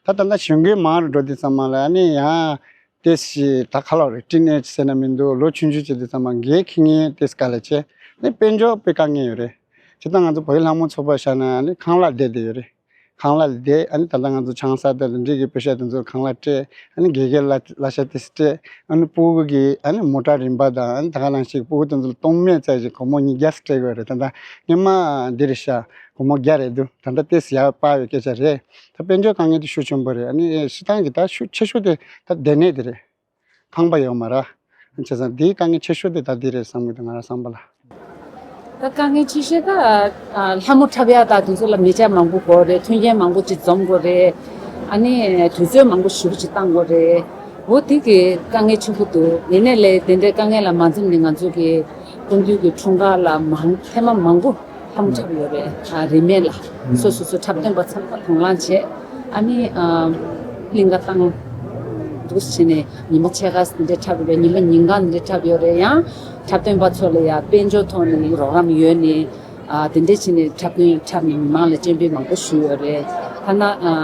ད་ད་ལྟ་གཞོན་སྐྱེས་མང་རུ་འགྲོ་དུས་ཚང་མ་ལ་ཨ་ནི་ཡང་ཏོག་ཙམ་ད་ཁ་ལོ་རེད། སྐྲན་ནད་ཟེར་ན་མི་འདུག་ལོ་ཆུང་ཆུང་བྱེད་དུས་ཚང་མ་འགན་འཁྱེར་མཁན་ཏོག་ཙམ་དཀའ་ལས་བྱས། ཨ་ནི་དཔལ་འབྱོར་དཔེ་དཀའ་ངལ་ཡོད་རེད། སྤྱིར་བཏང་ང་ཚོ་བོད་ཡིག་ལྷ་མོ་ཚོགས་པ་བཞག་ན་ཨ་ནི་ཁང་གླ་བསྡད་བསྡད་ཡོད་རེད། ཁང་གླ་ལ་བསྡད། ཨ་ནི་ད་ལྟ་ང་ཚོ་ཆང་ས་དང་དེ་འདྲས་ཀྱི་པེ་ཤ་དེ་ཚོ་ཁང་གླ་སྤྲད། ཨ་ནི་དགེ་རྒན་གླ་གླ་ཆ་དེ་ཚོ་སྤྲད། ཨ་ནི་སྤུ་གུ་གི་ཨ་ནི་མོ་ཊ་རིན་པ་དང་ཨ་ནི་ད་ག་ནང་བཞིན་སྤུ་གུ་དེ་ཚོ་ལ་སྟོང་སྨད་བཙལ་ཞིག་སྒོར་མོ་ཉིས་བརྒྱ་ཙམ་སྤྲད་དགོས་རེད། ད་ལྟ་སྔོན་མ་འདི་རེད་ཤག་སྒོར་མོ་བརྒྱ་རེད་འདུག་ད་ལྟ་ཏོག་ཙམ་ཡར་སྤར་བའི་སྐད་ཆ་རེད། ད་དཔལ་འབྱོར་དཀའ་ངལ་དེ་ཤུགས་ཆེན་པོ་རེད། ཨ་ནི་སྤྱིར་བཏང་གི་ད་ཤུགས་ཆེ་ཤོས་དེ་ད་སྡོད་གནས་དེ་རེད། ཁང་པ་ཡོད་མ་རེད། བྱས་ཙང་འདིའི་དཀའ་ངལ་ཆེ་ཤོས་དེ་ད་འདི་རེད་བསམ་གི་འདུག་ང་རང་བསམ་པ་ལ། ད་དཀའ་ངལ་ཆེ་ཤོས་ད་ཨ་ལྷ་མོ་འཁྲབ་ཡག་ད་དེ་ཚོ་ལ་མི་ཆ་མང་པོ་དགོས་རེད། མཐུན་རྐྱེན་མང་པོ་ཅིག་འཛོམས་དགོས་རེད། ཨ་ནི་དུས་ཚོད་མང་པོ་ཞེ་པོ་ཅིག་བཏང་དགོས་རེད། འོ་དེ་གི་དཀའ་ངལ་ཆེན་པོ་འདུག་ཡིན་ནའི་ལས་དེ་འདྲའི་དཀའ་ངལ་ལ་མ་འཛེམས་ནས་ང་ཚོ་གི་སྐུ་མདུན་གྱི་འཁྲུངས་སྐར་ལ་མང་ཐེངས་མ་མང་པོ་ལྷ་མོ་འཁྲབ་ཡོད་རེད། ཨ་རིས་མེད་ལ་སོ་སོ་སོ་འཁྲབ་སྟོན་པ་ཚང་མ་དང་བླངས་བྱས། ཨ་ནི་ཨ་གླིང་ག་བཏང་། བྱས་ནས་ཉི་མ་ཕྱེད་ཀ་འདི་འདྲ་འཁྲབ་ཡོད་རེད། ཉི་མ་ཉིན་གང་འདི་འདྲ་འཁྲབ་ཡོད་རེད། ཡང་འཁྲབ་སྟོན་པ་ཚོ་ལ་ཡང་དཔལ་འབྱོར་ཐོག་ནས་རོགས་རམ་ཡོད་ནས། ཨ། དེ་འདྲ་བྱས་ནས་འཁྲབ་སྟོན་འཁྲབ་ནས་མི་མང་ལ་སྤྱན་འབུལ་མང་པོ་ཞུས་ཡོད་རེད། ཐ་ན། ཨ།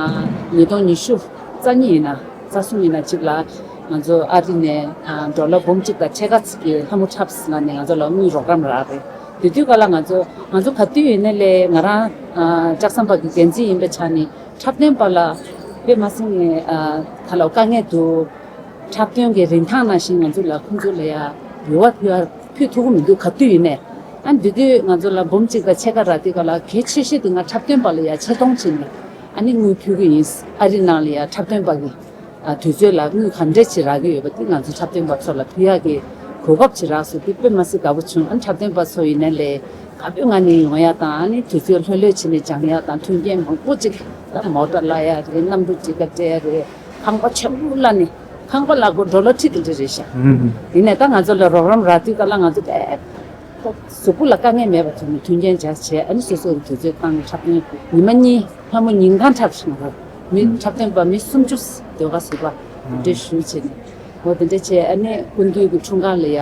ཉིས་སྟོང་ཉི་ཤུ་རྩ་གཉིས་ཡིན་ན། རྩ་གསུམ་ཡིན་ན་གཅིག་ལ་ང་ཚོ་ཨ་རི་ནས། ཨ། ཌོ་ལར་འབུམ་གཅིག་དང་ཕྱེད་ཀ་ཙམ་གྱི་ལྷ་མོ་འཁྲབ་ཟེར་ལབ་ནས་ང་ཚོ་ལ་དངུལ་རོགས་རམ་རག་རེད། དེ་དུས་ག་ལ་ང་ཚོ་ང་ཚོ་ག་དུས་ཡིན་ནའི་ལས་ང་རང་། ཨ། ལྕགས་ཟམ་པ་གི་འགན་འཛིན་ཡིན་པའི་ཆ་ནས་འཁྲབ་སྟོན་པ་ལ་དཔེ་མ་སྲིད་ནས། ཨ། ད་ལོ་དཀའ་ངལ་འདུག་འཁྲབ་སྟོན་གྱི་རིན་ཐང་ནང་བཞིན་ང་ཚོ་ལ་ཁོང་ཚོ་ལ་ཡ་འབུལ་བ་ཕུལ་བ་ཕུལ་ཐུབ་ཀྱི་མི་འདུག་ག་དུས་ཡིན་ནའི། ཨ། དེ་དུས་ང་ཚོ་ལ་འབུམ་གཅིག་དང་ཕྱེད་ཀ་རག་དུས་ག་ལ་གལ་ཆེ་ཤོས་དེ་ང་འཁྲབ་སྟོན་པ་ལ་ཡ་ཆེ་མཐོང་བྱས་ནས་ཨ་ནི་དངུལ་ཕུལ་གྱི་ཡིན། ཨ་རི་ནང་ལ་ཡ་འཁྲབ་སྟོན་པ་གི། ཨ། དུས་ཚོད་ལ་དངུལ་ག་འདྲས་ཅིག་རག་གི་ཡོད་པ་དེ་ང་ཚོ་འཁྲབ་སྟོན་པ་ཚོ་ལ་ཕུལ་ཡག་གི་གོ་སྐབས་ཅིག་རག་སོང་། དེ་དཔེ་མ་སྲིད་དགའ་པོ་བྱུང་། ཨ། འཁྲབ་སྟོན་པ་ཚོ་ཡིན་ནའི་ལས་དགའ་པོའི་ངང་ནས་ཡོང་ཡག་དང་། ཨ་ནི་དུས་ཚོད་ལྷོད་ལྷོད་བྱས་ནས་སྦྱང་ཡག་དང་། མཐུན་རྐྱེན་མང་པོ་ཅིག་ད་མོ་ཊ་གླ་ཡག་རེད། གནམ་གྲུ་ཅིག་ག་སྤྲད་ཡག་རེད། ཁང་པ་ཆེན་པོ་གླ་ནས། ཁང་པ་གླ་སྒོར་ཌོ་ལར་ཁྲི་དེ་འདྲ་རེད་ཤག་ཡིན་ནའི་ད་ང་ཚོ་ལ་རོགས་རམ་རག་དུས་ག་ལ་ང་ཚོ་དཔེ་གཟུགས་པོ་ལ་དཀའ་ངལ་མེད་པ་བྱུང་ནས་མཐུན་རྐྱེན་སྦྱར་བྱས། ཨ་ནི་སོ་སོ་གི་དུས་ཚོད་བཏང་ནས་འཁྲབ་སྟོན་ཉི་མ་གཉིས། ལྷ་མོ་ཉིན་གང་འཁྲབ་བཞིན་པ། མི་འཁྲབ་སྟོན་པ་མི་སུམ་ཅུ་ཟློས་གར་ཟུར་པ་དེ་འདྲ་ཞུ་བྱས་ནས། འོ་དེ་འདྲ་བྱས། ཨ་ནི་སྐུ་མདུན་གྱི་འཁྲུངས་སྐར་ལ་ཡ་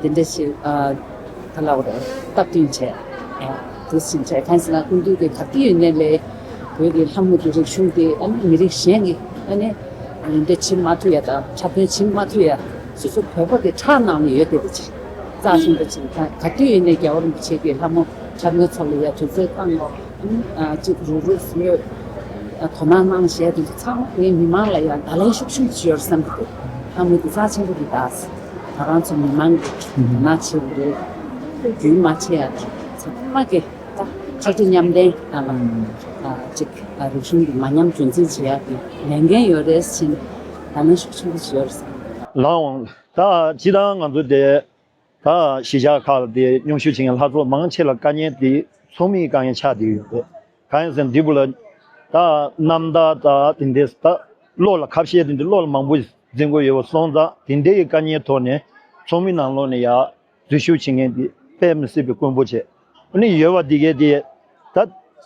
དེ་འདྲ་ཞིག་ཨ། ད་ལབ་རེད། སྟབས་བསྟུན་བྱས། ཨ། དེ་བཞིན་བྱས། གང་ཟེར་ན་སྐུ་མདུན་གྱི་ག་དུས་ཡིན་ནའི་ལས་བོད་ཀྱི་ལྷ་མོ་གི་རིག་གཞུང་དེ། ཨ་ནི་མི་རིགས་གཞན་གྱི། ཨ་ནི་འདི་བྱེད་མ་ཐུབ་ཡ་དང་འཁྲབ་སྟོན་བྱེད་མ་ཐུབ་ཡ། སོ་སོ་བོད་པ་གི་ཁྲག་ནང་ལ་ཡོད་དེ། དེ་བྱས་རྩ་ཆེན་པོ་བྱས། ག་དུས་ཡིན་ནའི་རྒྱལ་བ་རིན་པོ་ཆེ་གི་ལྷ་མོ་འཁྲབ་མཁན་ཚོ་ལ་ཡ་དུས་ཚོད་བཏང་ནས། ཨ། གཅིག་རུག་རུག་བཟོས། ཨ། དོ་སྣང་གནང་བྱས། དེ་ཚོ་ཚང་མ་ངའི་མི་མང་ལ་ཡང་བརྡ་ལན་ཤུགས་ཆེན་པོ་ཅིག་ཡོད་བསམ་གྱི་འདུག་ལྷ་མོ་དེ་རྩ་ཆེན་པོ་རེད་ད། ང་རང་ཚོ་མི་མང་གི་དོ་སྣང་བྱེད་དགོས་རེད། རྒྱུན་མ་ཆད་ཡ་དང་། ཚང་མ་གི་ད་ཕྱག་གྲུ་མཉམ་ལྡན་ལ། ཨ། གཅིག་ཨ། རིག་གཞུང་གི་མ་ཉམས་རྒྱུན་འཛིན་བྱེད་ཡ་གི་ལས་འགན་ཡོད་རེད་ཟེར་ནས་བརྡ་ལན་ཤུགས་ཆེན་པོ་ཅིག་ཡོད་རེད་བསམ། ལགས་འོང་། ད་སྤྱིར་བཏང་ང་ཚོ་དེ། ད་གཞིས་ཆགས་ཁག་ལ་དེ་མཉམ་ཞུགས་བྱེད་མཁན་ལྷ་ཚོགས་མང་ཆེ་ལ་དཀའ་ངལ་དེ་ཚོགས་མིའི་དཀའ་ངལ་ཆགས་བསྡད་ཡོད་རེད། གང་ཡིན་ཟེར་ན་འདི་བུ་ལ་ད་རྣམ་ཐར་ད་དེ་འདྲས། ད་གློག་ལ་ཁ་བཤད་དེ་འདྲ་གློག་ལ་མང་པོ་འཛིན་དགོས་ཡོད་པ་སོང་ཙང་། དེ་འདྲའི་དཀའ་ངལ་ཐོག་ནས་ཚོགས་མི་ནང་ལོགས་ནས་ཡ་འཛུལ་ཞུགས་བྱེད་མཁན་དེ་དཔེ་མི་སྲིད་པའི་དཀོན་པོ་བྱས། ཨ་ནི་ཡོད་པ་འདི་གས་དེ་ད་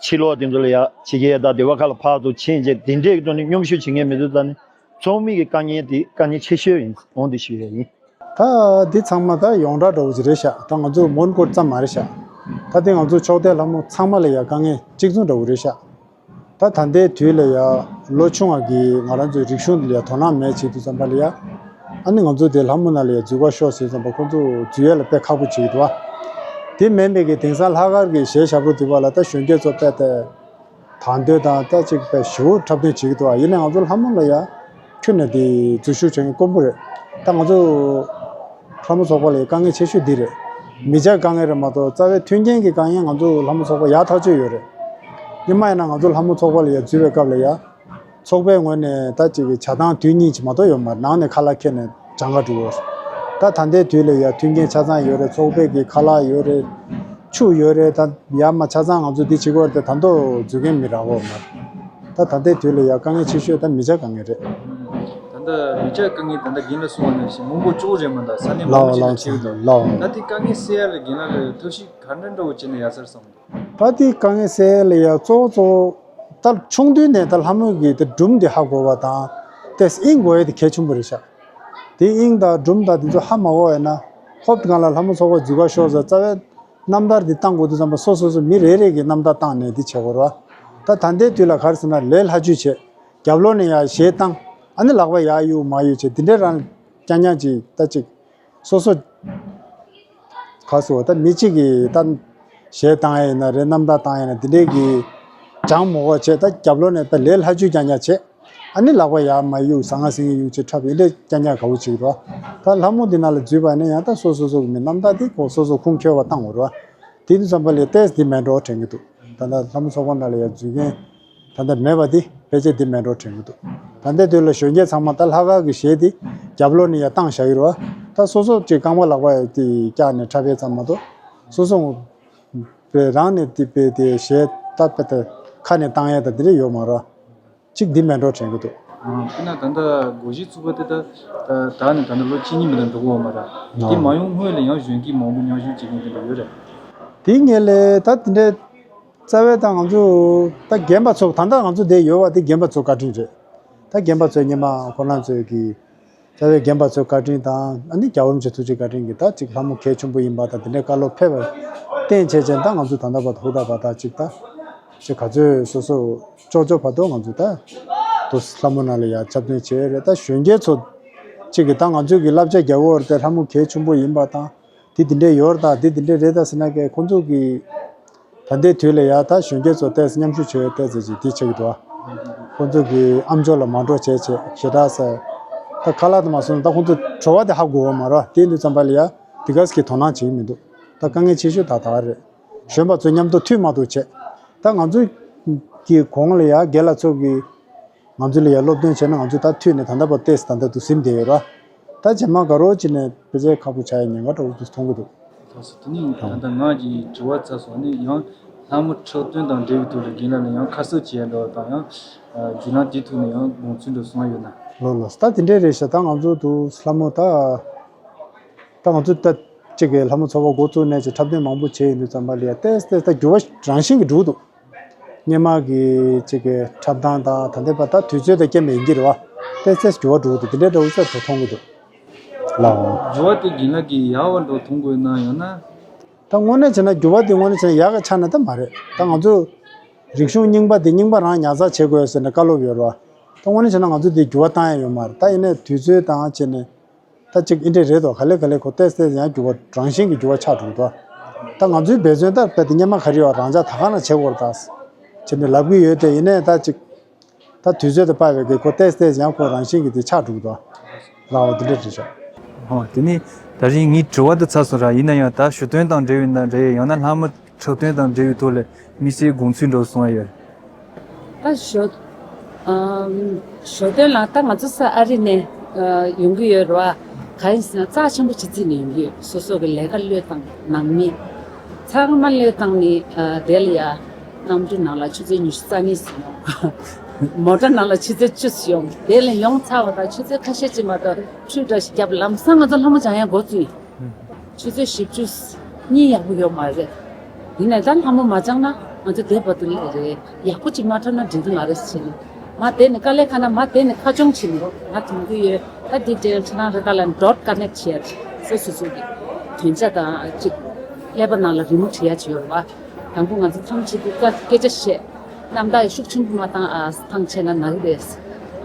ཕྱི་ལོགས་དེ་ཚོ་ལ་ཡ་ཕྱི་རྒྱལ་དང་སྡེ་བ་ཁག་ལ་ཕར་ཚུར་ཕྱིན་བྱས། དེ་འདྲའི་ཐོག་ནས་མཉམ་ཞུགས་བྱེད་མཁན་མི་འདུག་ཙང་ནི། ཚོགས་མི་གི་དཀའ་ངལ་དེ་དཀའ་ངལ་ཆེ་ཤོས་ཡིན་འོང་དེ་ཞུ་ཡ་ཡིན། ད་འདི་ཚང་མ་ད་ཡོངས་གྲགས་འདྲ་བོ་ཅིག་རེད་ཤག་ད་ང་ཚོ་མོན་གྷོ་ཙམ་མ་རེད་ཤག་ད་འདི་ང་ཚོ་ཕྱོགས་མཐའི་ལྷ་མོ་ཚང་མ་ལ་ཡ་དཀའ་ངལ་གཅིག་མཚུངས་འདྲ་བོ་རེད་ཤག་ད་ད་ལྟའི་དུས་ལ་ཡ་ལོ་ཆུང་བ་གིས་ང་རང་ཚོའི་རིག་གཞུང་འདི་ལ་ཡ་དོ་སྣང་མེད་བྱེད་དུས་ཙམ་པ་ལ་ཡ། ཨ་ནི་ང་ཚོ་དེ་ལྷ་མོ་ནང་ལ་ཡ་འཛུལ་ག་ཤོག་ཟེར་ཙམ་པ་ཁོང་ཚོ་འཛུལ་ཡ་ལ་དཔེ་ཁག་པོ་བྱེད་ཀྱི་འདུག་བ། དེ་མིན་པའི་གི་དེང་སང་ལྷག་དཀར་གྱི་གཞས་ཞབས་བྲོ་འདི་པ་ལ་ད་གཞོན་སྐྱེས་ཚོ་དཔེ་དེ། དང་དོད་དང་ད་ཅིག་དཔེ་ཞེ་པོ་འཁྲབ་སྟོན་བྱེད་ཀྱི་འདུག་ཨ། ཡིན་ནའི་ང་ཚོ་ལྷ་མོ་ལ་ཡ་ཁྱོན་ནས་དེ་འཛུལ་ཞུགས་བྱེད་མཁན་དཀོན་པོ་རེད། ད་ང་ཚོ་ལྷ་མོ་ཚོགས་པ་ལ་ཡ་དཀའ་ངལ་ཆེ་ཤོས་འདི་རེད། མི་ཆ་དཀའ་ངལ་རེད་མ་གཏོགས་རྩ་བའི་མཐུན་རྐྱེན་གྱི་དཀའ་ངལ་ང་ཚོ་ལྷ་མོ་ཚོགས་པ་ཡག་ཐག་ཆོད་ཡོད་རེད། སྔོན་མ་ཡིན་ན་ང་ཚོ་ལྷ་མོ་ཚོགས་པ་ལ་ཡ་འཛུལ་བའི་སྐབས་ལ་ཡ། ཚོགས་པའི་ངོས་ནས་ད་ཅིག་གི་ཇ་ཐང་དུས་གཉིས་ཅིག་མ་གཏོགས་ཡོད་མ་རེད། ནང་ནས་ཁ་ལག་ཁྱེར་ནས་གྱང་ཁ་འགྲོ་གི་ཡོད་རེད། ད་ད་ལྟའི་དུས་ལ་ཡ་མཐུན་རྐྱེན་ཆ་ཚང་ཡོད་རེད། ཚོགས་པའི་གི་ཁ་ལག་ཡོད་རེད། ཆུ་ཡོད་རེད། ད་ཡར་མར་ཆ་ཚང་ང་ཚོ་འདི་བྱེད་ཀྱི་ཡོད་རེད་དེ། ད་དུང་འཛུལ་མཁན་མི་རག་གི་ཡོད་མ་རེད། ད་ད་ལྟའི་དུས་ལ་ཡ་དཀའ་ངལ་ཆེ་ཤོས་ད་མི་ཆ་དཀའ་ངལ་རེད། ད་ལྟ་མི་ཆ་དཀའ་ངལ་ད་ལྟ་རྒན་ལགས་གསུངས་པ་ནང་བཞིན་མང་པོ་ཅིག་རེད་མ་གཏོགས་ས་གནས་མང་པོ་ཅིག་ལ་ལགས་ཆེ་གི་འདུག་ལགས། ད་དེ་དཀའ་ངལ་སེལ་ཡ་ལ་རྒན་ལགས་ལ་ཐབས་ཤེས་ག་འདྲ་འདྲ་བོ་བྱས་ནས་ཡག་ས་རེད་བསམ་གི་འདུག་ད་དེ་དཀའ་ངལ་སེལ་ཡ་ལ་ཡ་གཙོ་བོ་གཙོ་བོ་ད་ཆུང་དུས་ནས་ད་ལྷ་མོ་གི་དེ་སྒྲུང་དེ་ཧ་གོ་བ་དང་། དེ་དབྱིངས་དགོས་ཡ་དེ་གལ་ཆེན་པོ་རེད་ཤག་དེ་དབྱིངས་དང་སྒྲུང་དང་དེ་ཚོ་ཧ་མ་གོ་བ་ཡིན་ན། ཧོབ་སྒང་ལ་ལྷ་མོ་ཚོགས་པ་འཛུལ་ག་ཤོར་ཟེར་རྩ་བའི་རྣམ་ཐར་འདི་བཏང་དགོས་དུས་ཙམ་པ་སོ་སོ་སོ་མི་རེ་རེ་གི་རྣམ་ཐར་བཏང་ནས་འདི་བྱེད་དགོས་རེད་བ། ད་ད་ལྟའི་དུས་ལ་ག་རེ་ཟེར་ན་ལས་སླ་བཅོས་བྱེད། རྒྱབ་ལོགས་ནས་ཡར་གཞས་བཏང་། ཨ་ནི་ལག་པ་ཡར་གཡུག་མར་གཡུག་བྱེད། འདི་འདྲའི་རང་རྐྱང་རྐྱང་ཅིག་ད་ཅིག་སོ་སོ། ག་ཟེར་བ་ད་མི་གཅིག་གིས་ད་གཞས་བཏང་ཡ་ཡིན་ན་རེད། རྣམ་ཐར་བཏང་ཡ་ཡིན་ན་འདི་འདྲའི་གི་སྦྱང་མ་དགོས་བྱས། ད་རྒྱབ་ལོགས་ནས་ད་ལས་སླ་བཅོས་རྐྱང་རྐྱང་བྱེད། ཨ་ནི་ལག་པ་ཡར་མར་གཡུག་ཟང་ངེ་ཟིང་ངེ་གཡུག་བྱེད་འཁྲབ་ཡིན་འདྲ་རྐྱང་རྐྱང་དགའ་བོ་བྱེད་ཀྱི་རེད། ད་ལྷ་མོ་འདི་ནང་ལ་འཛུལ་བ་ཡིན་ན་ཡང་ད་སོ་སོ་སོ་གི་མི་རྣམ་དག་དེ་ཁོ་སོ་སོ་ཁུངས་འཁྱོལ་བ་བཏང་དགོས་རེད་བ། དེ་དུས་ཙམ་པ་ལ་ཏོག་ཙམ་འདི་མེད་འགྲོ་དྲན་གྱི་འདུག་ད་ལྟ་ལྷ་མོ་ཚོགས་པ་ནང་ལ་ཡང་འཛུལ་མཁན་ད་ལྟ་མེད་པ་འདི་ཕལ་ཆེར་འདི་མེད་འགྲོ་དྲན་གྱི་འདུག་ད་ལྟའི་དུས་ལ་གཞོན་སྐྱེས་ཚང་མ་ད་ལྷག་དཀར་གྱི་གཞས་འདི་རྒྱབ་ལོགས་ནས་ཡང་བཏང་བཞག་ཡོད་རེད་བ། ད་སོ་སོ་ཅིག་རྐང་པ་ལག་པ་དེ་བཀྱག་ནས་འཁྲབ་ཡས་ཙམ་མ་གཏོགས་སོ་སོ་པའི་རང་ནས་དེ་པའི་དེ་གཞས་ད་པའི་དེ་ཁ་ནས་བཏང་ཡས་ད་འདི་འདྲ་ཡོད་མ་རེད། གཅིག་འདི་མེད་འགྲོ་དྲན་གྱི་འདུག་ཨ། དཔེར་ན་ད་ལྟ་སྒོར་གཞས་ཚུགས་པ་དེ་ད་ད་ད་ནས་ད་ལྟ་ལོ་གཅིག་གཉིས་མ་གཏོགས་འགྲོ་གི་ཡོད་མ་རེད། དེ་མ་ཡོང་སྔོན་ལ་ཡང་གཞོན་སྐྱེས་མང་པོ་མཉམ་ཞུགས་བྱེད་མཁན་དེ་འདྲ་ཡོད་རེད། དེ་ངས་ལས་ད་དེ་འདྲའི་རྩ་བའི་ད་ང་ཚོ་ད་རྒན་པ་ཚོ་ད་ལྟ་ང་ཚོ་འདིར་ཡོད་པ་དེ་རྒན་པ་ཚོ་བཀའ་དྲིན་རེད། ད་རྒན་པ་ཚོས་སྔོན་མ་ཁོ་རང་ཚོས་ཀྱི་ རྩ་བའི་རྒན་པ་ཚོའི་བཀའ་དྲིན་དང་ཨ་ནི་རྒྱལ་བ་རིན་པོ་ཆེ་ཐུགས་རྗེ་བཀའ་དྲིན་གྱིས་ད་ཅིག་ལྷ་མོ་གལ་ཆེན་པོ་ཡིན་པ་དང་དེ་འདྲའི་བཀའ་སློབ་ཕེབས་པ་བརྟེན་བྱས་ཅན་ད་ང་ཚོ་ད་ལྟ་བར་དུ་ཧུར་ཐག་བར་ཐག་ཅིག་ད་ཅིག་ག་ཚོད་སོ་སོ་ཅོག་ཅོག་བར་དུ་ང་ཚོ་ད་དུ་ལྷ་མོ་ནང་ལ་ཡ་འཁྲབ་སྟོན་བྱས་རེད། ད་གཞོན་སྐྱེས་ཚོ་ཅིག་གིས་ད་ང་ཚོས་ཀྱི་བསླབ་བྱ་རྒྱག་དགོས་རེད་དེ་ལྷ་མོ་གལ་ཆེན་པོ་ཡིན་པ་དང་དེ་དེ་འདྲའི་ཡོད་རེད་ད་དེ་དེ་འདྲའི་རེད་ད་ཟེར་ན་ཀའི་ཁོང་ཚོ་གི་ད་ལྟའི་དུས་ལ་ཡ་ད་གཞོན་སྐྱེས་ཚོ་ཏོག་ཙམ་མཉམ་ཞུགས་བྱེད་ཡོད་ཏོག་ཙམ་ཅིག་དེ་ཆགས་ཀྱི་འདུག་ཁོང་ཚོ་གི་ཨམ་ཅོག་ལ་མ་འགྲོ་བྱས་བྱས་ཞེ་དྲག་ཟེར། ད་ཁ་ལག་དུ་མ་སོང་ད་ཁོང་ཚོ་བྲོ་བ་དེ་ཧ་གོ་བ་མ་རེད་བ། དེ་ཡིན་དུས་ཙམ་པ་ལ་ཡ་དེ་ག་ཟེ་གི་དོ་སྣང་བྱེད་ཀྱི་མི་འདུག་ད་དཀའ་ངལ་ཆེ་ཤོས་ད་ད་རེད། གཞོན་པ་ཚོ་མཉམ་དུ་མཐུད་མ་ཐུབ་བྱས། ད་ང་ཚོ་གི་གོང་ལ་ཡ་རྒན་ལགས་ཚོ་གི་ང་ཚོ་ལ་ཡ་སློབ་སྟོན་བྱས་ན་ང་ཚོ་ད་མཐུད་ནས་ད་ལྟ་བར་ཏོག་ཙམ་ད་ལྟ་དུ་ཟིན་བསྡད་ཡོད་ར། ད་རྗེས་མ་དགའ་རོགས་བྱས་ནས་ཕལ་ཆེར་ཁག་པོ་ཆགས་ཡ་ཉེན་ཁ་འདྲ་བོ་དུ་མཐོང་གི་འདུག་ད་སོ་དེ་ནི་ད་ལྟ་ང་གི་དྲི་བ་ཚར་སོང་ནི་ཡང་ལྷ་མོ་འཁྲབ་སྟོན་དང་འབྲེལ་བའི་ཐོག་ལ་རྒན་ལགས་ལ་ཡང་ཁ་གསབ་བྱེད་ཡ་འདྲ་བ་དང་ཡང་བརྒྱུད་ལམ་དེའི་ཐོག་ནས་ཡང་དགོངས་ཚུལ་འདྲ་གསུང་ཡ་ཡོད་ན། ལོ་ལོ་ད་དེ་འདྲའི་རེད་ཤག་ད་ང་ཚོ་དུ་ལྷ་མོ་ད་ད་ང་ཚོ་ད་གཅིག་གི་ལྷ་མོ་ཚོགས་པ་འགོ་བཙུགས་ནས་ཅིག་འཁྲབ་སྟོན་མང་པོ་བྱས་ཡིན་དུས་ཙམ་པ་ལ་ཡ་ཏེས་ཏེས་ད་འགྱུར་བ་རང་བཞིན་གྱིས་འགྲོ་གི་འདུག་སྔོན་མ་གི་ཅིག་གི་འཁྲབ་སྟངས་དང་ད་ལྟའི་བར་ད་དུས་ཚོད་དང་རྐྱེན་པས་ཡིན་གྱི་རེད་བ། ཏེས་ཏེས་འགྱུར་བ་འགྲོ་གི་འདུག་དེ་འདྲའི་འདྲ་བོ་ཚོ་མཐོང་གི་འདུག་ལགས། འགྱུར་བ་དེ་རྒན་ལགས་ཀྱིས་ཡག་པ་འདྲ་མཐོང་དགོས་ན་ཡང་ན། ད་དངོས་གནས་བྱས་ན་འགྱུར་བ་དེ་དངོས་གནས་བྱས་ན་ཡག་གི་ཆ་ནས་ད་མ་རེད། ད་ང་ཚོ་རིག་གཞུང་རྙིང་པ་དེ་རྙིང་པ་རང་ཉར་ཚགས་བྱེད་དགོས་ཟེར་ནས་བཀའ་སློབ་ཡོད་རེད་བ། ད་དངོས་གནས་བྱས་ན་ང་ཚོ་དེ་འགྱུར་བ་བཏང་ཡ་ཡོད་མ་རེད། ད་ཡིན་ནའི་དུས་ཚོད་དང་བྱས་ནས་ད་ཅིག་ཨེ་འདྲས་རེད་དོ། ག་ལེ་ག་ལེ་ཁོ་ཏེས་ཏེས་ཡང་འགྱུར་བ་རང་བཞིན་གྱི་འགྱུར་བ་ཆགས་འགྲོ་གི་འདུག་ད་ང་ཚོའི་འབད་བརྩོན་ད་རྦད་དེ་སྔོན་མ་ག་རེ་ཡོད་རང་འཇགས་ད་ག་ན་བྱེད་དགོས་རེད་ད་བྱས་ནས་ལབ་ཀྱི་ཡོད་དེ་ཡིན་ནའི་ད་ཅིག་ད་དུས་ཚོད་དང་བབ་པའི་གི་ཁོ་ཏེས་ཏེས་ཡང་ཁོ་རང་བཞིན་གྱིས་དེ་ཆགས་འགྲོ་གི་འདུག་ལའོ་དེ་འདྲ་རེད་ཤག་ཨོ་དེ་ནི་ད་རིང་ངའི་དྲི་བ་དེ་ཚར་སོང་ར། ཡིན་ན་ཡང་ད་ཞོ་སྟོན་དང་འབྲེལ་བའི་ན་རེད་ཡང་ན་ལྷ་མོ་འཁྲབ་སྟོན་དང་འབྲེལ་བའི་ཐོག་ལ་དམིགས་བསལ་དགོངས་ཚུལ་འདྲ་བོ་གསུང་ཡ་ཡོད། ད་ཞོ་ཨམ་ཞོ་སྟོན་ལ་ད་ང་ཚོ་ས་ཨ་རི་ནས་ཨ་ཡོང་གི་ཡོད་རེད་བ། གང་ཡིན་ཟེར་ན་རྩ་ཆེན་པོ་ཅིག་བརྩིས་ནས་ཡོང་གི་ཡོད། སོ་སོ་གི་ལས་ཀ་བློས་བཏང་ནང་མི་ཚང་མ་བློས་བཏང་ནས་ཨ་དེ་ལ་ཡ་གནམ་གྲུ་ནང་ལ་ཆུ་ཚོད་ཉི་ཤུ་རྩ་གཉིས་སོང་། མོ་ཊ་ནང་ལ་ཆུ་ཚོད་བཅུ་ཙམ་ཡོང་། དེ་ལ་ཡོང་ཚར་བ་དང་ཆུ་ཚོད་ཁ་ཤས་ཅིག་མ་གཏོགས་འཕྲུལ་འདྲ་ཞིག་བརྒྱབ། ལམ་སང་ང་ཚོ་ལྷ་མོ་སྦྱང་ཡ་འགོ་བཙུགས་ཡིན། ཆུ་ཚོད་བཞི་བཅུ་གཉིས་ཡག་པོ་ཡོད་མ་རེད། ཡིན་ནའི་ད་ལྷ་མོ་མ་སྦྱངས་ན་ང་ཚོ་དེ་བར་དུ་སླེབས་རེད། ཡག་པོ་ཅིག་མ་འཁྲབ་ན་འགྲིག་གི་མ་རེད་ཟེར་ནས། མ་དེ་ནས་དཀའ་ལས་ཁག་ན་མ་དེ་ནས་ཁ་སྐྱོང་བྱེད་ནས་ང་དེང་དུས་ཡོད། ད་འདི་དྲན་ཁྲི་ནང་རེ་ད་ལ་ཌོཊ་ཀ་ནེག་བྱེད་ཡ་སོ་སོ་སོ་གི་དོན་ཆ་དང་གཅིག་ཀླད་པ་ནང་ལ་རི་མོ་བྲིས་ཡ་ཅིག་ཡོད་རེད་བ། དང་པོ་ང་ཚོ་ཐང་ཆད་དུས་ཀ་སྐད་ཆ་བཤད། རྣམ་དག་ཤུགས་ཆེན་པོ་མ་བཏང་ཨ་ཐང་ཆད་ན་ན་གི་རེད།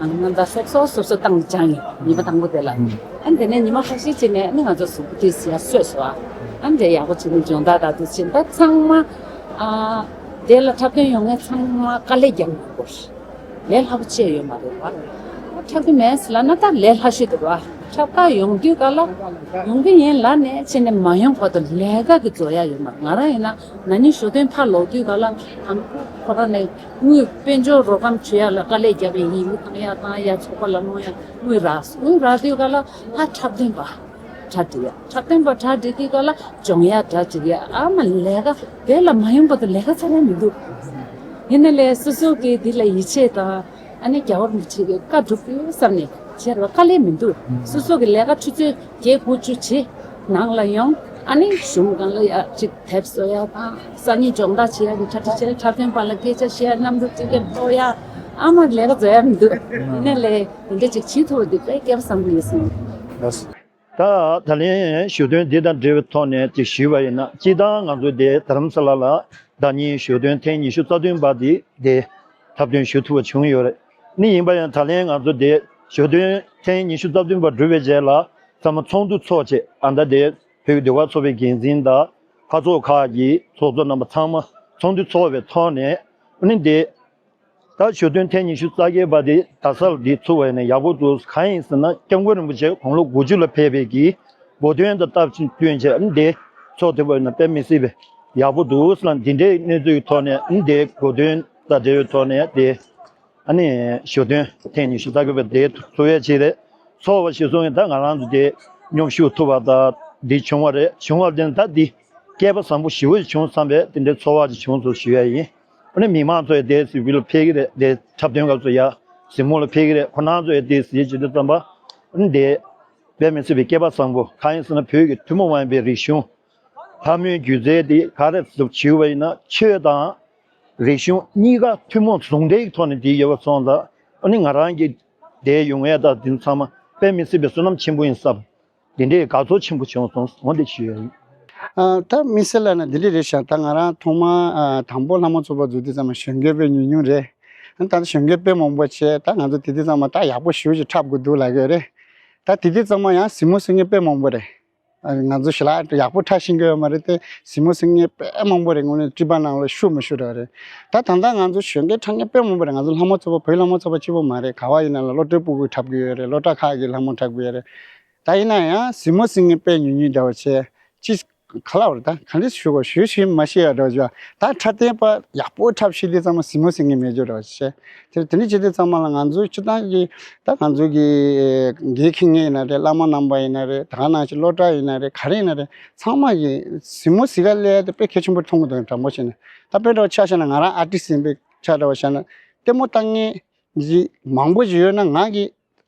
ཨ་ནི་རྣམ་དག་སོབ་སོབ་སོབ་སོབ་བཏང་སྦྱངས་ཡིན་ཉི་མ་དང་པོ་དེ་ལ། ཨ་ནི་དེ་ནས་ཉི་མ་ཁ་ཤས་ཅིག་ནས་ཨ་ནི་ང་ཚོ་གཟུགས་པོ་དེ་ཟེར་ཡ་སོས་སོ་ཨ། ཨ་ནི་དེ་ཡག་པོ་བྱས་ནས་སྦྱོང་བརྡར་དང་དུ་ཕྱིན་ད་ཚང་མ་ཨ་དེ་ལ་འཁྲབ་སྟོན་ཡོང་མཁན་ཚང་མ་དཀའ་ལས་རྒྱག་དགོས་ལས་སླ་པོ་ཅིག་ཡོད་མ་རེད་བ། འཁྲབ་ཀྱི་མེད་ཟེར་ལབ་ན་ད་ལས་སླ་ཤོས་འདུག་བ། འཁྲབ་གར་ཡོང་དུས་ག་ལ་ཡོང་གི་ཡིན་ལབ་ནས་ཕྱིན་ནས་མ་ཡོང་བར་དུ་ལས་ཀ་གི་རྫོགས་ཡ་ཡོད་མ་རེད། ང་རང་ཡིན་ན་ན་ནིང་ཞོ་སྟོན་ཕར་ལོག་དུས་ག་ལ་ཨང་ཁོ་རང་ནས་དངུལ་དཔལ་འབྱོར་རོགས་རམ་བྱེད་ཡ་ལ་དཀའ་ལས་རྒྱབ་པའི་ཡིན་མི་བཏང་ཡ་བཏང་ཡ་ཚོགས་པ་ལ་སློང་ཡ་དངུལ་རག་དངུལ་རག་དུས་ག་ལ་ཧ་འཁྲབ་སྟོན་པ་གྲ་སྒྲིག་ཡ་འཁྲབ་སྟོན་པ་གྲ་སྒྲིག་དུས་ག་ལ་སྦྱོང་ཡ་གྲ་སྒྲིག་ཡ་ཨ་མ་ལས་ཀ་དེ་ལ་མ་ཡོང་བར་དུ་ལས་ཀ་ཚར་ཡ་མི་འདུག་ཡིན་ན་ལས་སོ་སོ་གི་འདི་ལ་ཡིད་ཆེས་དང་། ཨ་ནི་རྒྱལ་བ་རིན་པོ་ཆེ་གི་བཀའ་སྒྲུབ་དགོས་བསམ་ནས་བྱས་ར་བ་དཀའ་ལས་མི་འདུག་སོ་སོ་གི་ལས་ཀ་ཆུ་ཚོད་བརྒྱད་དགུ་བཅུ་བྱེད་ནང་ལ་ཡོང་ཨ་ནི་གཞུང་སྒང་ལ་ཡ་ཅིག་དེབ་བཟོ་ཡ་དང་སང་ཉིན་སྦྱོང་བརྡར་བྱེད་ཡ་གི་གྲ་སྒྲིག་བྱས་འཁྲབ་སྟོན་པ་ལ་སྐད་ཆ་བཤད་ཡ་གནམ་གྲུ་ཅིག་གི་ཕོག་ཡ་ཨ་མ་ལས་ཀ་བཟོ་ཡ་མི་འདུག་ཡིན་ནའི་ལས་དེ་འདྲ་ཅིག་བྱེད་ཐུབ་པ་འདི་དཔེ་སྐལ་བ་བཟང་པོ་ཡིན་སོང་། ད་ད་ལན་ཞུ་དོན་འདི་དང་འབྲེལ་བའི་ཐོག་ནས་ཅིག་ཞུས་པ་ཡིན་ན་སྤྱིར་བཏང་ང་ཚོ་དེ་དྷ་རམ་ས་ལ་ལ་ཟླ་ཉིན་ཞོ་སྟོན་ཐེངས་ཉི་ཤུ་རྩ་བདུན་པ་དེ་དེ་འཁྲབ་སྟོན་ཞུ་ཐུབ་པ་བྱུང་ཡོད་རེད། ནི་ཡིན་པ་ཡང་ད་ལན་ང་ཚོ་དེ་ཞོ་སྟོན་ཐེངས་ཉི་ཤུ་རྩ་བདུན་པ་གྲུབ་པའི་རྗེས་ལ་ཚང་མ་ཚོགས་འདུ་ཚོགས་བྱས་ཨ་མདའ་དེ་བོད་ཀྱི་ཟློས་གར་ཚོགས་པའི་འགན་འཛིན་དང་ཁ་ཚོགས་ཁག་གི་ཚོགས་གཙོ་རྣམ་པ་ཚང་མ་ཚོགས་འདུ་ཚོགས་པའི་ཐོག་ནས་ནི་དེ་ད་ཞོ་སྟོན་ཐེངས་ཉི་ཤུ་རྩ་བརྒྱད་པ་དེ་རྡ་སར་འདི་ཚུགས་པ་ཡིན་ན་ཡག་པོ་འདུག་གང་ཡིན་ཟེར་ན་སྐྱབས་མགོན་རིན་པོ་ཆེ་དགུང་ལོ་དགུ་བཅུ་ལ་ཕེབས་པའི་གི་གོ་སྟོན་དང་སྟབས་བསྟུན་བྱས་འདི་ཚོགས་ཐུབ་པ་ཡིན་ན་དཔེ་མི་སྲིད་པའི་ཡག་པོ་འདུག་ཟེར་ན་འདི་འདྲའི་གནས་ཚུལ་གྱི་ཐོག་ནས་འདི་གོ་སྟོན་དང་འབྲེལ་བའི་ཐོག་ནས་དེ་ཨ་ནི་ཞོ་སྟོན་ཐེངས་ཉི་ཤུ་རྩ་བརྒྱད་པ་དེ་ཚུགས་ཡ་ཆེད་རེད། ཚོགས་པ་ཞིག་སོང་ཡིན་ད་ང་རང་ཚོ་དེ་མཉམ་ཞུགས་ཐུབ་པ་དང་འདི་བྱུང་བ་རེད། བྱུང་བ་དེ་ད་འདི་སྐལ་པ་བཟང་པོ་ཞེ་པོ་ཞིག་བྱུང་བསམ་པས་དེ་འདྲའི་ཚོར་བ་ཞིག་བྱུང་སོང་ཞུ་ཡ་ཡིན། ཨ་ནི་མི་མང་ཚོ་ཡང་དེ་སྲིད་བུ་ལ་ཕེབས་ཀྱི་རེད། དེ་འཁྲབ་སྟོན་སྐབས་སུ་ཡ་གཟིགས་མོ་ལ་ཕེབས་ཀྱི་རེད། ཁོ་རང་ཚོ་ཡང་དེ་གཟིགས་བྱེད་དུས་ཙམ་པ་ཨ་ནི་དེ་དཔེ་མི་སྲིད་པའི་སྐལ་པ་བཟང་པོ་གང་ཡིན་ཟེར་ན་བོད་ཀྱི་ཐུན་མོང་མ་ཡིན་པའི་རིག་གཞུང་ལྷ་མོའི་སྒྱུ་རྩལ་དེ་ག་རེ་ཟེར་བྱིའུ་བ་ཡིན་ན་ཆོས་དང་རིག་གཞུང་གཉིས་ཀ་ཐུན་མོང་ཟུང་འབྲེལ་གྱི་ཐོག་ནས་དེ་ཡོད་པ་སོང་ཙང་ཨ་ནི་ང་རང་གི་དེ་ཡོང་ཡ་ད་དེ་ཚང་མ་ དཔེ་མི་སྲིད་པའི་བསོད་ནམས་ཆེན་པོ་ཡིན་བསམ། འདི་འདྲའི་དགའ་ཚོར་ཆེན་པོ་བྱུང་སོང་། འོ་འདི་ཞུ་ཡ་ཡིན། ཨ། ད་དམིགས་བསལ་ལ་ན་འདི་འདྲ་རེད་ཤག་ད་ང་རང་ཐོག་མ་ཨ་དང་པོ་ལྷ་མོ་ཚོགས་པ་འཛུགས་དུས་ཙམ་པ་གཞོན་སྐྱེས་དཔེ་ཉུང་ཉུང་རེད། ཨ། ད་གཞོན་སྐྱེས་དཔེ་མང་པོ་བྱས། ད་ང་ཚོ་དེ་དུས་ཙམ་པ་ད་ཡག་པོ་ཞེ་པོ་ཅིག་འཁྲབ་དགོས་འདུག་ལབ་ཀྱི་ཡོད་རེད། ད་དེ་དུས་ཙམ་པ་ཡང་གཟིགས་མོ་གཟིགས་མཁན་དཔེ་མང་པོ་རེད། ཨ། ང་ཚོ་ཞལ་ལག་ཡག་པོ་འཁྲབ་ཤེས་ཀྱི་ཡོད་མ་རེད་དེ། གཟིགས་མོ་གཟིགས་མཁན་དཔེ་མང་པོ་རེད། དངོས་གནས་སྐྱིད་པ་ནང་ལ་ཤུགས་མི་ཤུགས་འདྲ་བ་རེད། ད་ད་ལྟ་ང་ཚོ་གཞོན་སྐྱེས་འཁྲབ་མཁན་དཔེ་མང་པོ་རེད། ང་ཚོ་ལྷ་མོ་ཚོགས་པ་བོད་ལྷ་མོ་ཚོགས་པ་གཅིག་པོ་མ་རེད། ག་བ་ཡིན་ན་ལ་སློབ་གྲྭའི་སྤུ་གུ་འཁྲབ་ཀྱི་ཡོད་རེད། སློབ་གྲྭ་ཁག་གི་ལྷ་མོ་འཁྲབ་ཀྱི་ཡོད་རེད། ད་ཡིན་ན་ཡང་གཟིགས་མོ་གཟིགས་མཁན་དཔེ་ཉུང་ཉུང་འདྲ་བ་བྱས། ཅི་ག་ལ་བར་ད་ག་འདྲ་ཞུ་དགོས། ཞུ་ཞིག་མ་ཤེས་ཡ་འདྲ་བ་བྱས། ད་འཁྲབ་སྟོན་པ་ཡག་པོ་འཁྲབ་ཤེས་དུས་ཙམ་པ་གཟིགས་མོ་གཟིགས་མཁན་མེད་འཇོག་འདྲ་བ་བྱས། དེ་དེ་འདྲ་བྱེད་དུས་ཙམ་པ་ལ་ང་ཚོའི་སྤྱིར་བཏང་གི་ད་ང་ཚོ་གི་འགན་འཁྱེར་མཁན་ཡིན་ན་རེད། བླ་མ་རྣམ་པ་ཡིན་ན་རེད། ད་ག་ནང་བཞིན་སློབ་གྲྭ་ཡིན་ན་རེད། ག་རེ་ཡིན་ན་རེད། ཚང་མ་གི་གཟིགས་མོ་གཟིགས་ག་སླེབས་དེ་དཔེ་གལ་ཆེན་པོ་མཐོང་གི་འདུག་དྲང་པོ་བཤད་ན། ད་དཔེ་འདྲ་བ་ཆ་བཞག་ན་ང་རང་ཨར་ཊིསི་ཡིན་པའི་ཆ་འདྲ་བ་བཞག་ན། ལྟད་མོ་ལྟ་མཁན་གྱི་མང་པོ་ཞིག་ཡོད་ན། ང་གི་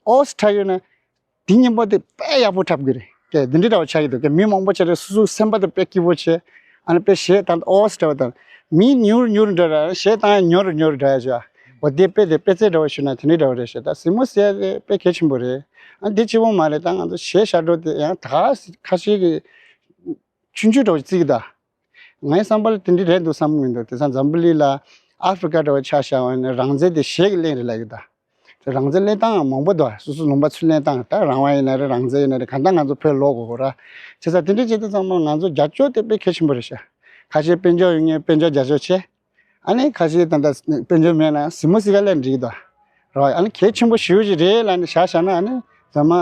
ཨོ་སི་འཁྲབ་ཡོད་ན། དེ་གཉིས་པོ་དེ་དཔེ་ཡག་པོ་འཁྲབ་གི་རེད། ཀྱེ་འདི་འདྲ་འདྲ་བ་ཆགས་ཀྱི་འདུག་ཀྱེ་མི་མང་པོ་ཆགས་རེད། སོ་སོའི་སེམས་པ་དེ་དཔེ་སྐྱིད་པོ་བྱས། ཨ་ནི་དཔེ་གཞས་དང་ཨོ་སི་འདྲ་བ་དང་། མི་ཉུང་རུ་ཉུང་རུ་འགྲོ་ར། གཞས་བཏང་ཡང་ཉུང་རུ་ཉུང་རུ་འགྲོ་ཡ་ཞུ་བ། འོ་དེ་དཔེ་དེ་དཔེ་ཚད་འདྲ་བ་ཞུ་ན་དེ་འདྲ་འདྲ་བ་རེད་ཤག་ད་གཟིགས་མོ་ཟེར་ཡ་དེ་དཔེ་གལ་ཆེན་པོ་རེད། ཨ་འདི་གཅིག་པོ་མ་རེད། ད་ང་ཚོ་གཞས་ཤར་འགྲོ་དེ་ཡང་ད་ག་ཁ་ཤས་ཀྱི་ཆུང་ཆུང་འདྲ་བ་བརྩི་གི་ད། ངའི་བསམ་པ་ལ་དེ་འདྲ་རེད་འདུག་བསམ་གི་མི་འདུག་དེང་སང་འཛམ་བུ་གླིང་ལ་ཨ་ཧྥི་རི་ཀ་འདྲ་བ་ཆ་བཞག་པ་ཡིན་ན་རང་བཙན་དེ་གཞས་ཀྱིས་ལེན་རེད་ལབ་ཀྱི་ད། རང་བཙན་ལེན་སྟངས་མང་པོ་འདུག་སོ་སོ་ལུང་པ་ཚུར་ལེན་སྟངས། ད་རང་དབང་ཡིན་ན་རེད། རང་བཙན་ཡིན་ན་རེད། གང་ལྟར་ང་ཚོ་བོད་ལོག་དགོས་ར། བྱས་ཙང་དེ་འདྲ་བྱེད་དུས་ཙམ་པ་ང་ཚོ་རྒྱབ་སྐྱོར་དེ་དཔེ་གལ་ཆེན་པོ་རེད་ཤག་ཁ་ཤས་དཔལ་འབྱོར་ཡོད་མཁན་དཔལ་འབྱོར་རྒྱབ་སྐྱོར་བྱས། ཨ་ནི་ཁ་ཤས་ད་ལྟ་དཔལ་འབྱོར་མེད་ན་གཟིགས་མོ་གཟིགས་ག་སླེབས་འགྲིག་གི་འདུག་ར། ཨ་ནི་གལ་ཆེན་པོ་ཞེ་པོ་ཅིག་རེད་ལབ་ནས་བཞག་བཞག་ན། ཨ་ནི་ཚང་མ་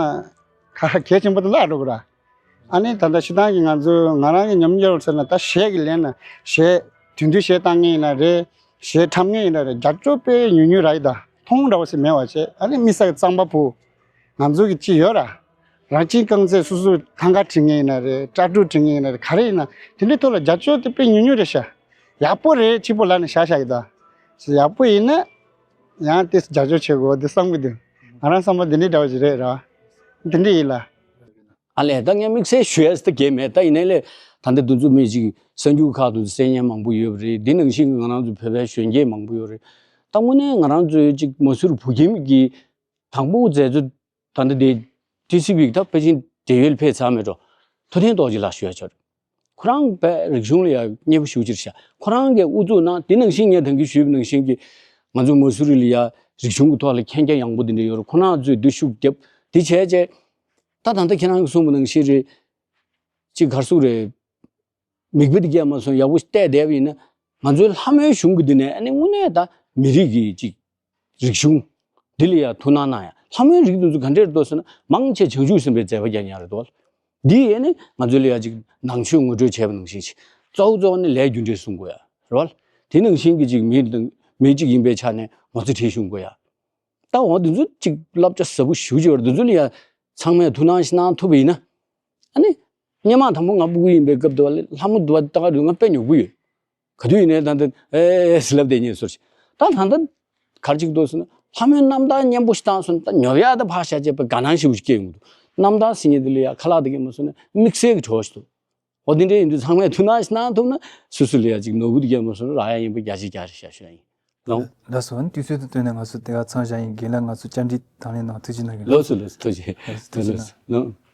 ཁ་གལ་ཆེན་པོ་དེ་བརླག་འགྲོ་གི་ར། ཨ་ནི་ད་ལྟ་སྤྱིར་བཏང་གི་ང་ཚོ་ང་རང་གི་ཉམས་མྱོང་ཟེར་ན། ད་གཞས་ཀྱི་ལན་ན་གཞས་དེང་དུས་གཞས་བཏང་མཁན་ཡིན་ན་རེད། གཞས་འཁྲབ་མཁན་ཡིན་ན་རེད། རྒྱབ་སྐྱོར་དཔེ་ཉུང་ཉུང་རག་གི་ད། མཐོང་འདྲ་བ་ཞིག་མེད་པ་བྱས། ཨ་ནི་དམིགས་བསལ་གྱི་རྩམ་པ་བུ། ང་ཚོ་གི་ཅི་ཡོད་ར། རང་བྱུང་རྐང་རྩེད་སོ་སོ་ཐང་ག་བྲིས་མཁན་ཡིན་ན་རེད། སྐྲ་ཕྲུག་བྲིས་མཁན་ཡིན་ན་རེད། ག་རེ་ཡིན་ན་དེ་འདྲའི་ཐོག་ལ་རྒྱབ་སྐྱོར་དེ་དཔེ་ཉུང་ཉུང་རེད་ཤག་ཡག་པོ་རེད། གཅིག་པོ་ལབ་ནས་བཞག་བཞག་གི་ད། ཡག་པོ་ཡིན་ན་ཡང་དེ་རྒྱབ་སྐྱོར་བྱེད་དགོས་འདི་བསམ་གི་འདུག་ང་རང་བསམ་པ་འདི་འདྲའི་འདྲ་བ་ཞིག་རེད་ར། འདི་འདྲ་ཡིན་ལ། ཨ་ལས། ད་ངས་དམིགས་བསལ་ཞུ་ཡས་ད་གང་ཡང་མེད། ད་ཡིན་ནའི་ལས། ད་ལྟ་འདི་ཚོ་མི་གཅིག་གསར་འགྱུར་ཁག་ཏུ་གསན་མཁན་མང་པོ་ཡོད་པ་རེད། འདི་ནང་བཞིན་གྱི་ང་རང་ཚོ་བོད་པའི་གཞོན་སྐྱེས་མང་པོ་ཡོད་རེད། ད་དངོས་གནས་ང་རང་ཚོའི་གཅིག་མ་སུར་བུ་ཁྱིམ་གྱི་དང་པོ་མཛད་གཙོ་ད་ལྟ་དེ་ཊི་སི་བི་གི་ད་པེ་ཅིང་བགྲེས་ཡོལ་ཕེབས་ཚར་མེད་འགྲོ། ཐུབ་བསྟན་རྡོ་རྗེ་ལགས་ཞུ་ཡ་ཆོག་ཁོ་རང་དཔེ་རིག་གཞུང་ལ་ཡ་མཉེས་པོ་ཞེ་པོ་ཅིག་རེད་ཤག་ཁོ་རང་གིས་དབུ་འཛུགས་གནང་། དེ་ནང་བཞིན་ངས་ད་གིན་ཞུས་པ་ནང་བཞིན་གྱི་ང་ཚོ་མ་སུ་རི་ལ་ཡ་རིག་གཞུང་གི་ཐོག་ལ་མཁྱེན་རྒྱ་ཡངས་པོ་དེ་འདྲ་ཡོད་རེད། ཁོ་རང་ཚོས་འདི་ཤུགས་བརྒྱབ། དེ་བྱས་རྗེས་ད་ད་ལྟ་ཁྱེད་རང་གིས་གསུངས་པ་ནང་བཞིན་རེད། ཅིག་ག་རེ་ཟེར་དགོས་རེད། མིག་དཔེ་དེ་གས་མ་སོང་ཡག་པོ་བལྟས་བསྡད་པ་ཡིན་ན། ང་ཚོའི་ལྷ་མོའི་གཞུང་གི་འདི་ནས་ཨ་ནི་དངོས་གནས་ད་མི་རིགས་ཀྱི་ཅིག་རིག་གཞུང་འདི་ལ་ཡ་ཐུགས་སྣང་གནང་ཡ། ལྷ་མོའི་རིགས་དེ་ཚོ་ག་འདྲས་འདུག་ཟེར་ན། མང་ཆེ་བྱང་ཆུབ་སེམས་དཔའི་མཛད་པ་རྒྱག་མཁན་རེད་འདུག་འདི་ཡས་ནི་ང་ཚོ་ལ་ཡ་ཅིག་ནང་ཆོས་ངོ་སྤྲོད་བྱས་པ་ནང་བཞིན་ཞིག་གཙོ་བོ་གཙོ་བོ་ནི་ལས་རྒྱུ་འབྲས་སྲུང་དགོས་ཡ་རེད་བ། དེ་ནང་བཞིན་གྱི་ཅིག་མི་དང་མི་གཅིག་ཡིན་པའི་ཆ་ནས་ངོ་ཚ་ཁྲེལ་གཞུང་དགོས་ཡ། ད་འོ་འདི་ཚོ་ཅིག་བསླབ་བྱ་ཟབ་པོ་ཞེ་པོ་ཅིག་ཡོད་རེད། འདི་ཚོ་ལ་ཡ་ཚང་མས་ཐུགས་སྣང་ཞིག་གནང་ཐུབ་པ་ཡིན་ན། ཨ་ནི་སྔོན་མ་དང་པོ་ང་སྤུ་གུ་ཡིན་པའི་སྐབས་དུ་བ་ལྷ་མོ་འདི་བ་ལྟ་ག་འགྲོ་ང་དཔེ་ཉོབ་ཀྱི་ཡོད། ག་དུས་ཡིན་ནའི་ད་ལྟ་ཨེ་ཨེ་ཟེར་ལབ་བསྡད་མཁན་བཟོ་ཞིག་ད་ད་ལྟ་ག་རེ་ཅིག་འདུག་ཟེར་ན། ལྷ་མོའི་རྣམ་ཐར་སྙན་པོ་ཞིག་བཏང་སོང་ན་ད་ཉོབ་ཡག་ད་ཕར་བཞག་བྱས་པ་དགའ་སྣང་ཞེ་པོ་ཞིག་སྐྱེ་ཡོང་གི་འདུག་རྣམ་ཐར་ཟེར་མཁན་འདི་ལ་ཡ་ཁ་ལག་དེ་གས་མ་སོང་ན་དམིགས་བསལ་གྱི་བྲོ་བ་ཞིག་འདུག་འོ་དེ་འདྲ་ཡིན་དུས་ཚང་མས་ཐུགས་སྣང་ཞིག་གནང་ཐུབ་ན་སོ་སོ་ལ་ཡ་ཅིག་ནོར་བུ་དེ་གས་མ་སོང་ན་རག་ཡ་ཡིན་པ་བརྒྱ་ཆ་བརྒྱ་རེད་ཤག་ཞུ་ཡ་ཡིན། ལགས། ལགས་སོ། དུས་ཚོད་དང་བསྟུན་ནས་ང་ཚོ་དེ་ག་མཚམས་བཞག་ཡིན། རྒན་ལགས་ང་ཚོ་བཅར་འདྲི་དང་ལེན་གནང་ཐུགས་རྗེ་གནང་གི། ལགས་སོ་ལགས་སོ། ཐུགས་རྗེ་ཆེ། ལགས་སོ། ཐུགས་རྗེ་གནང་། ལགས།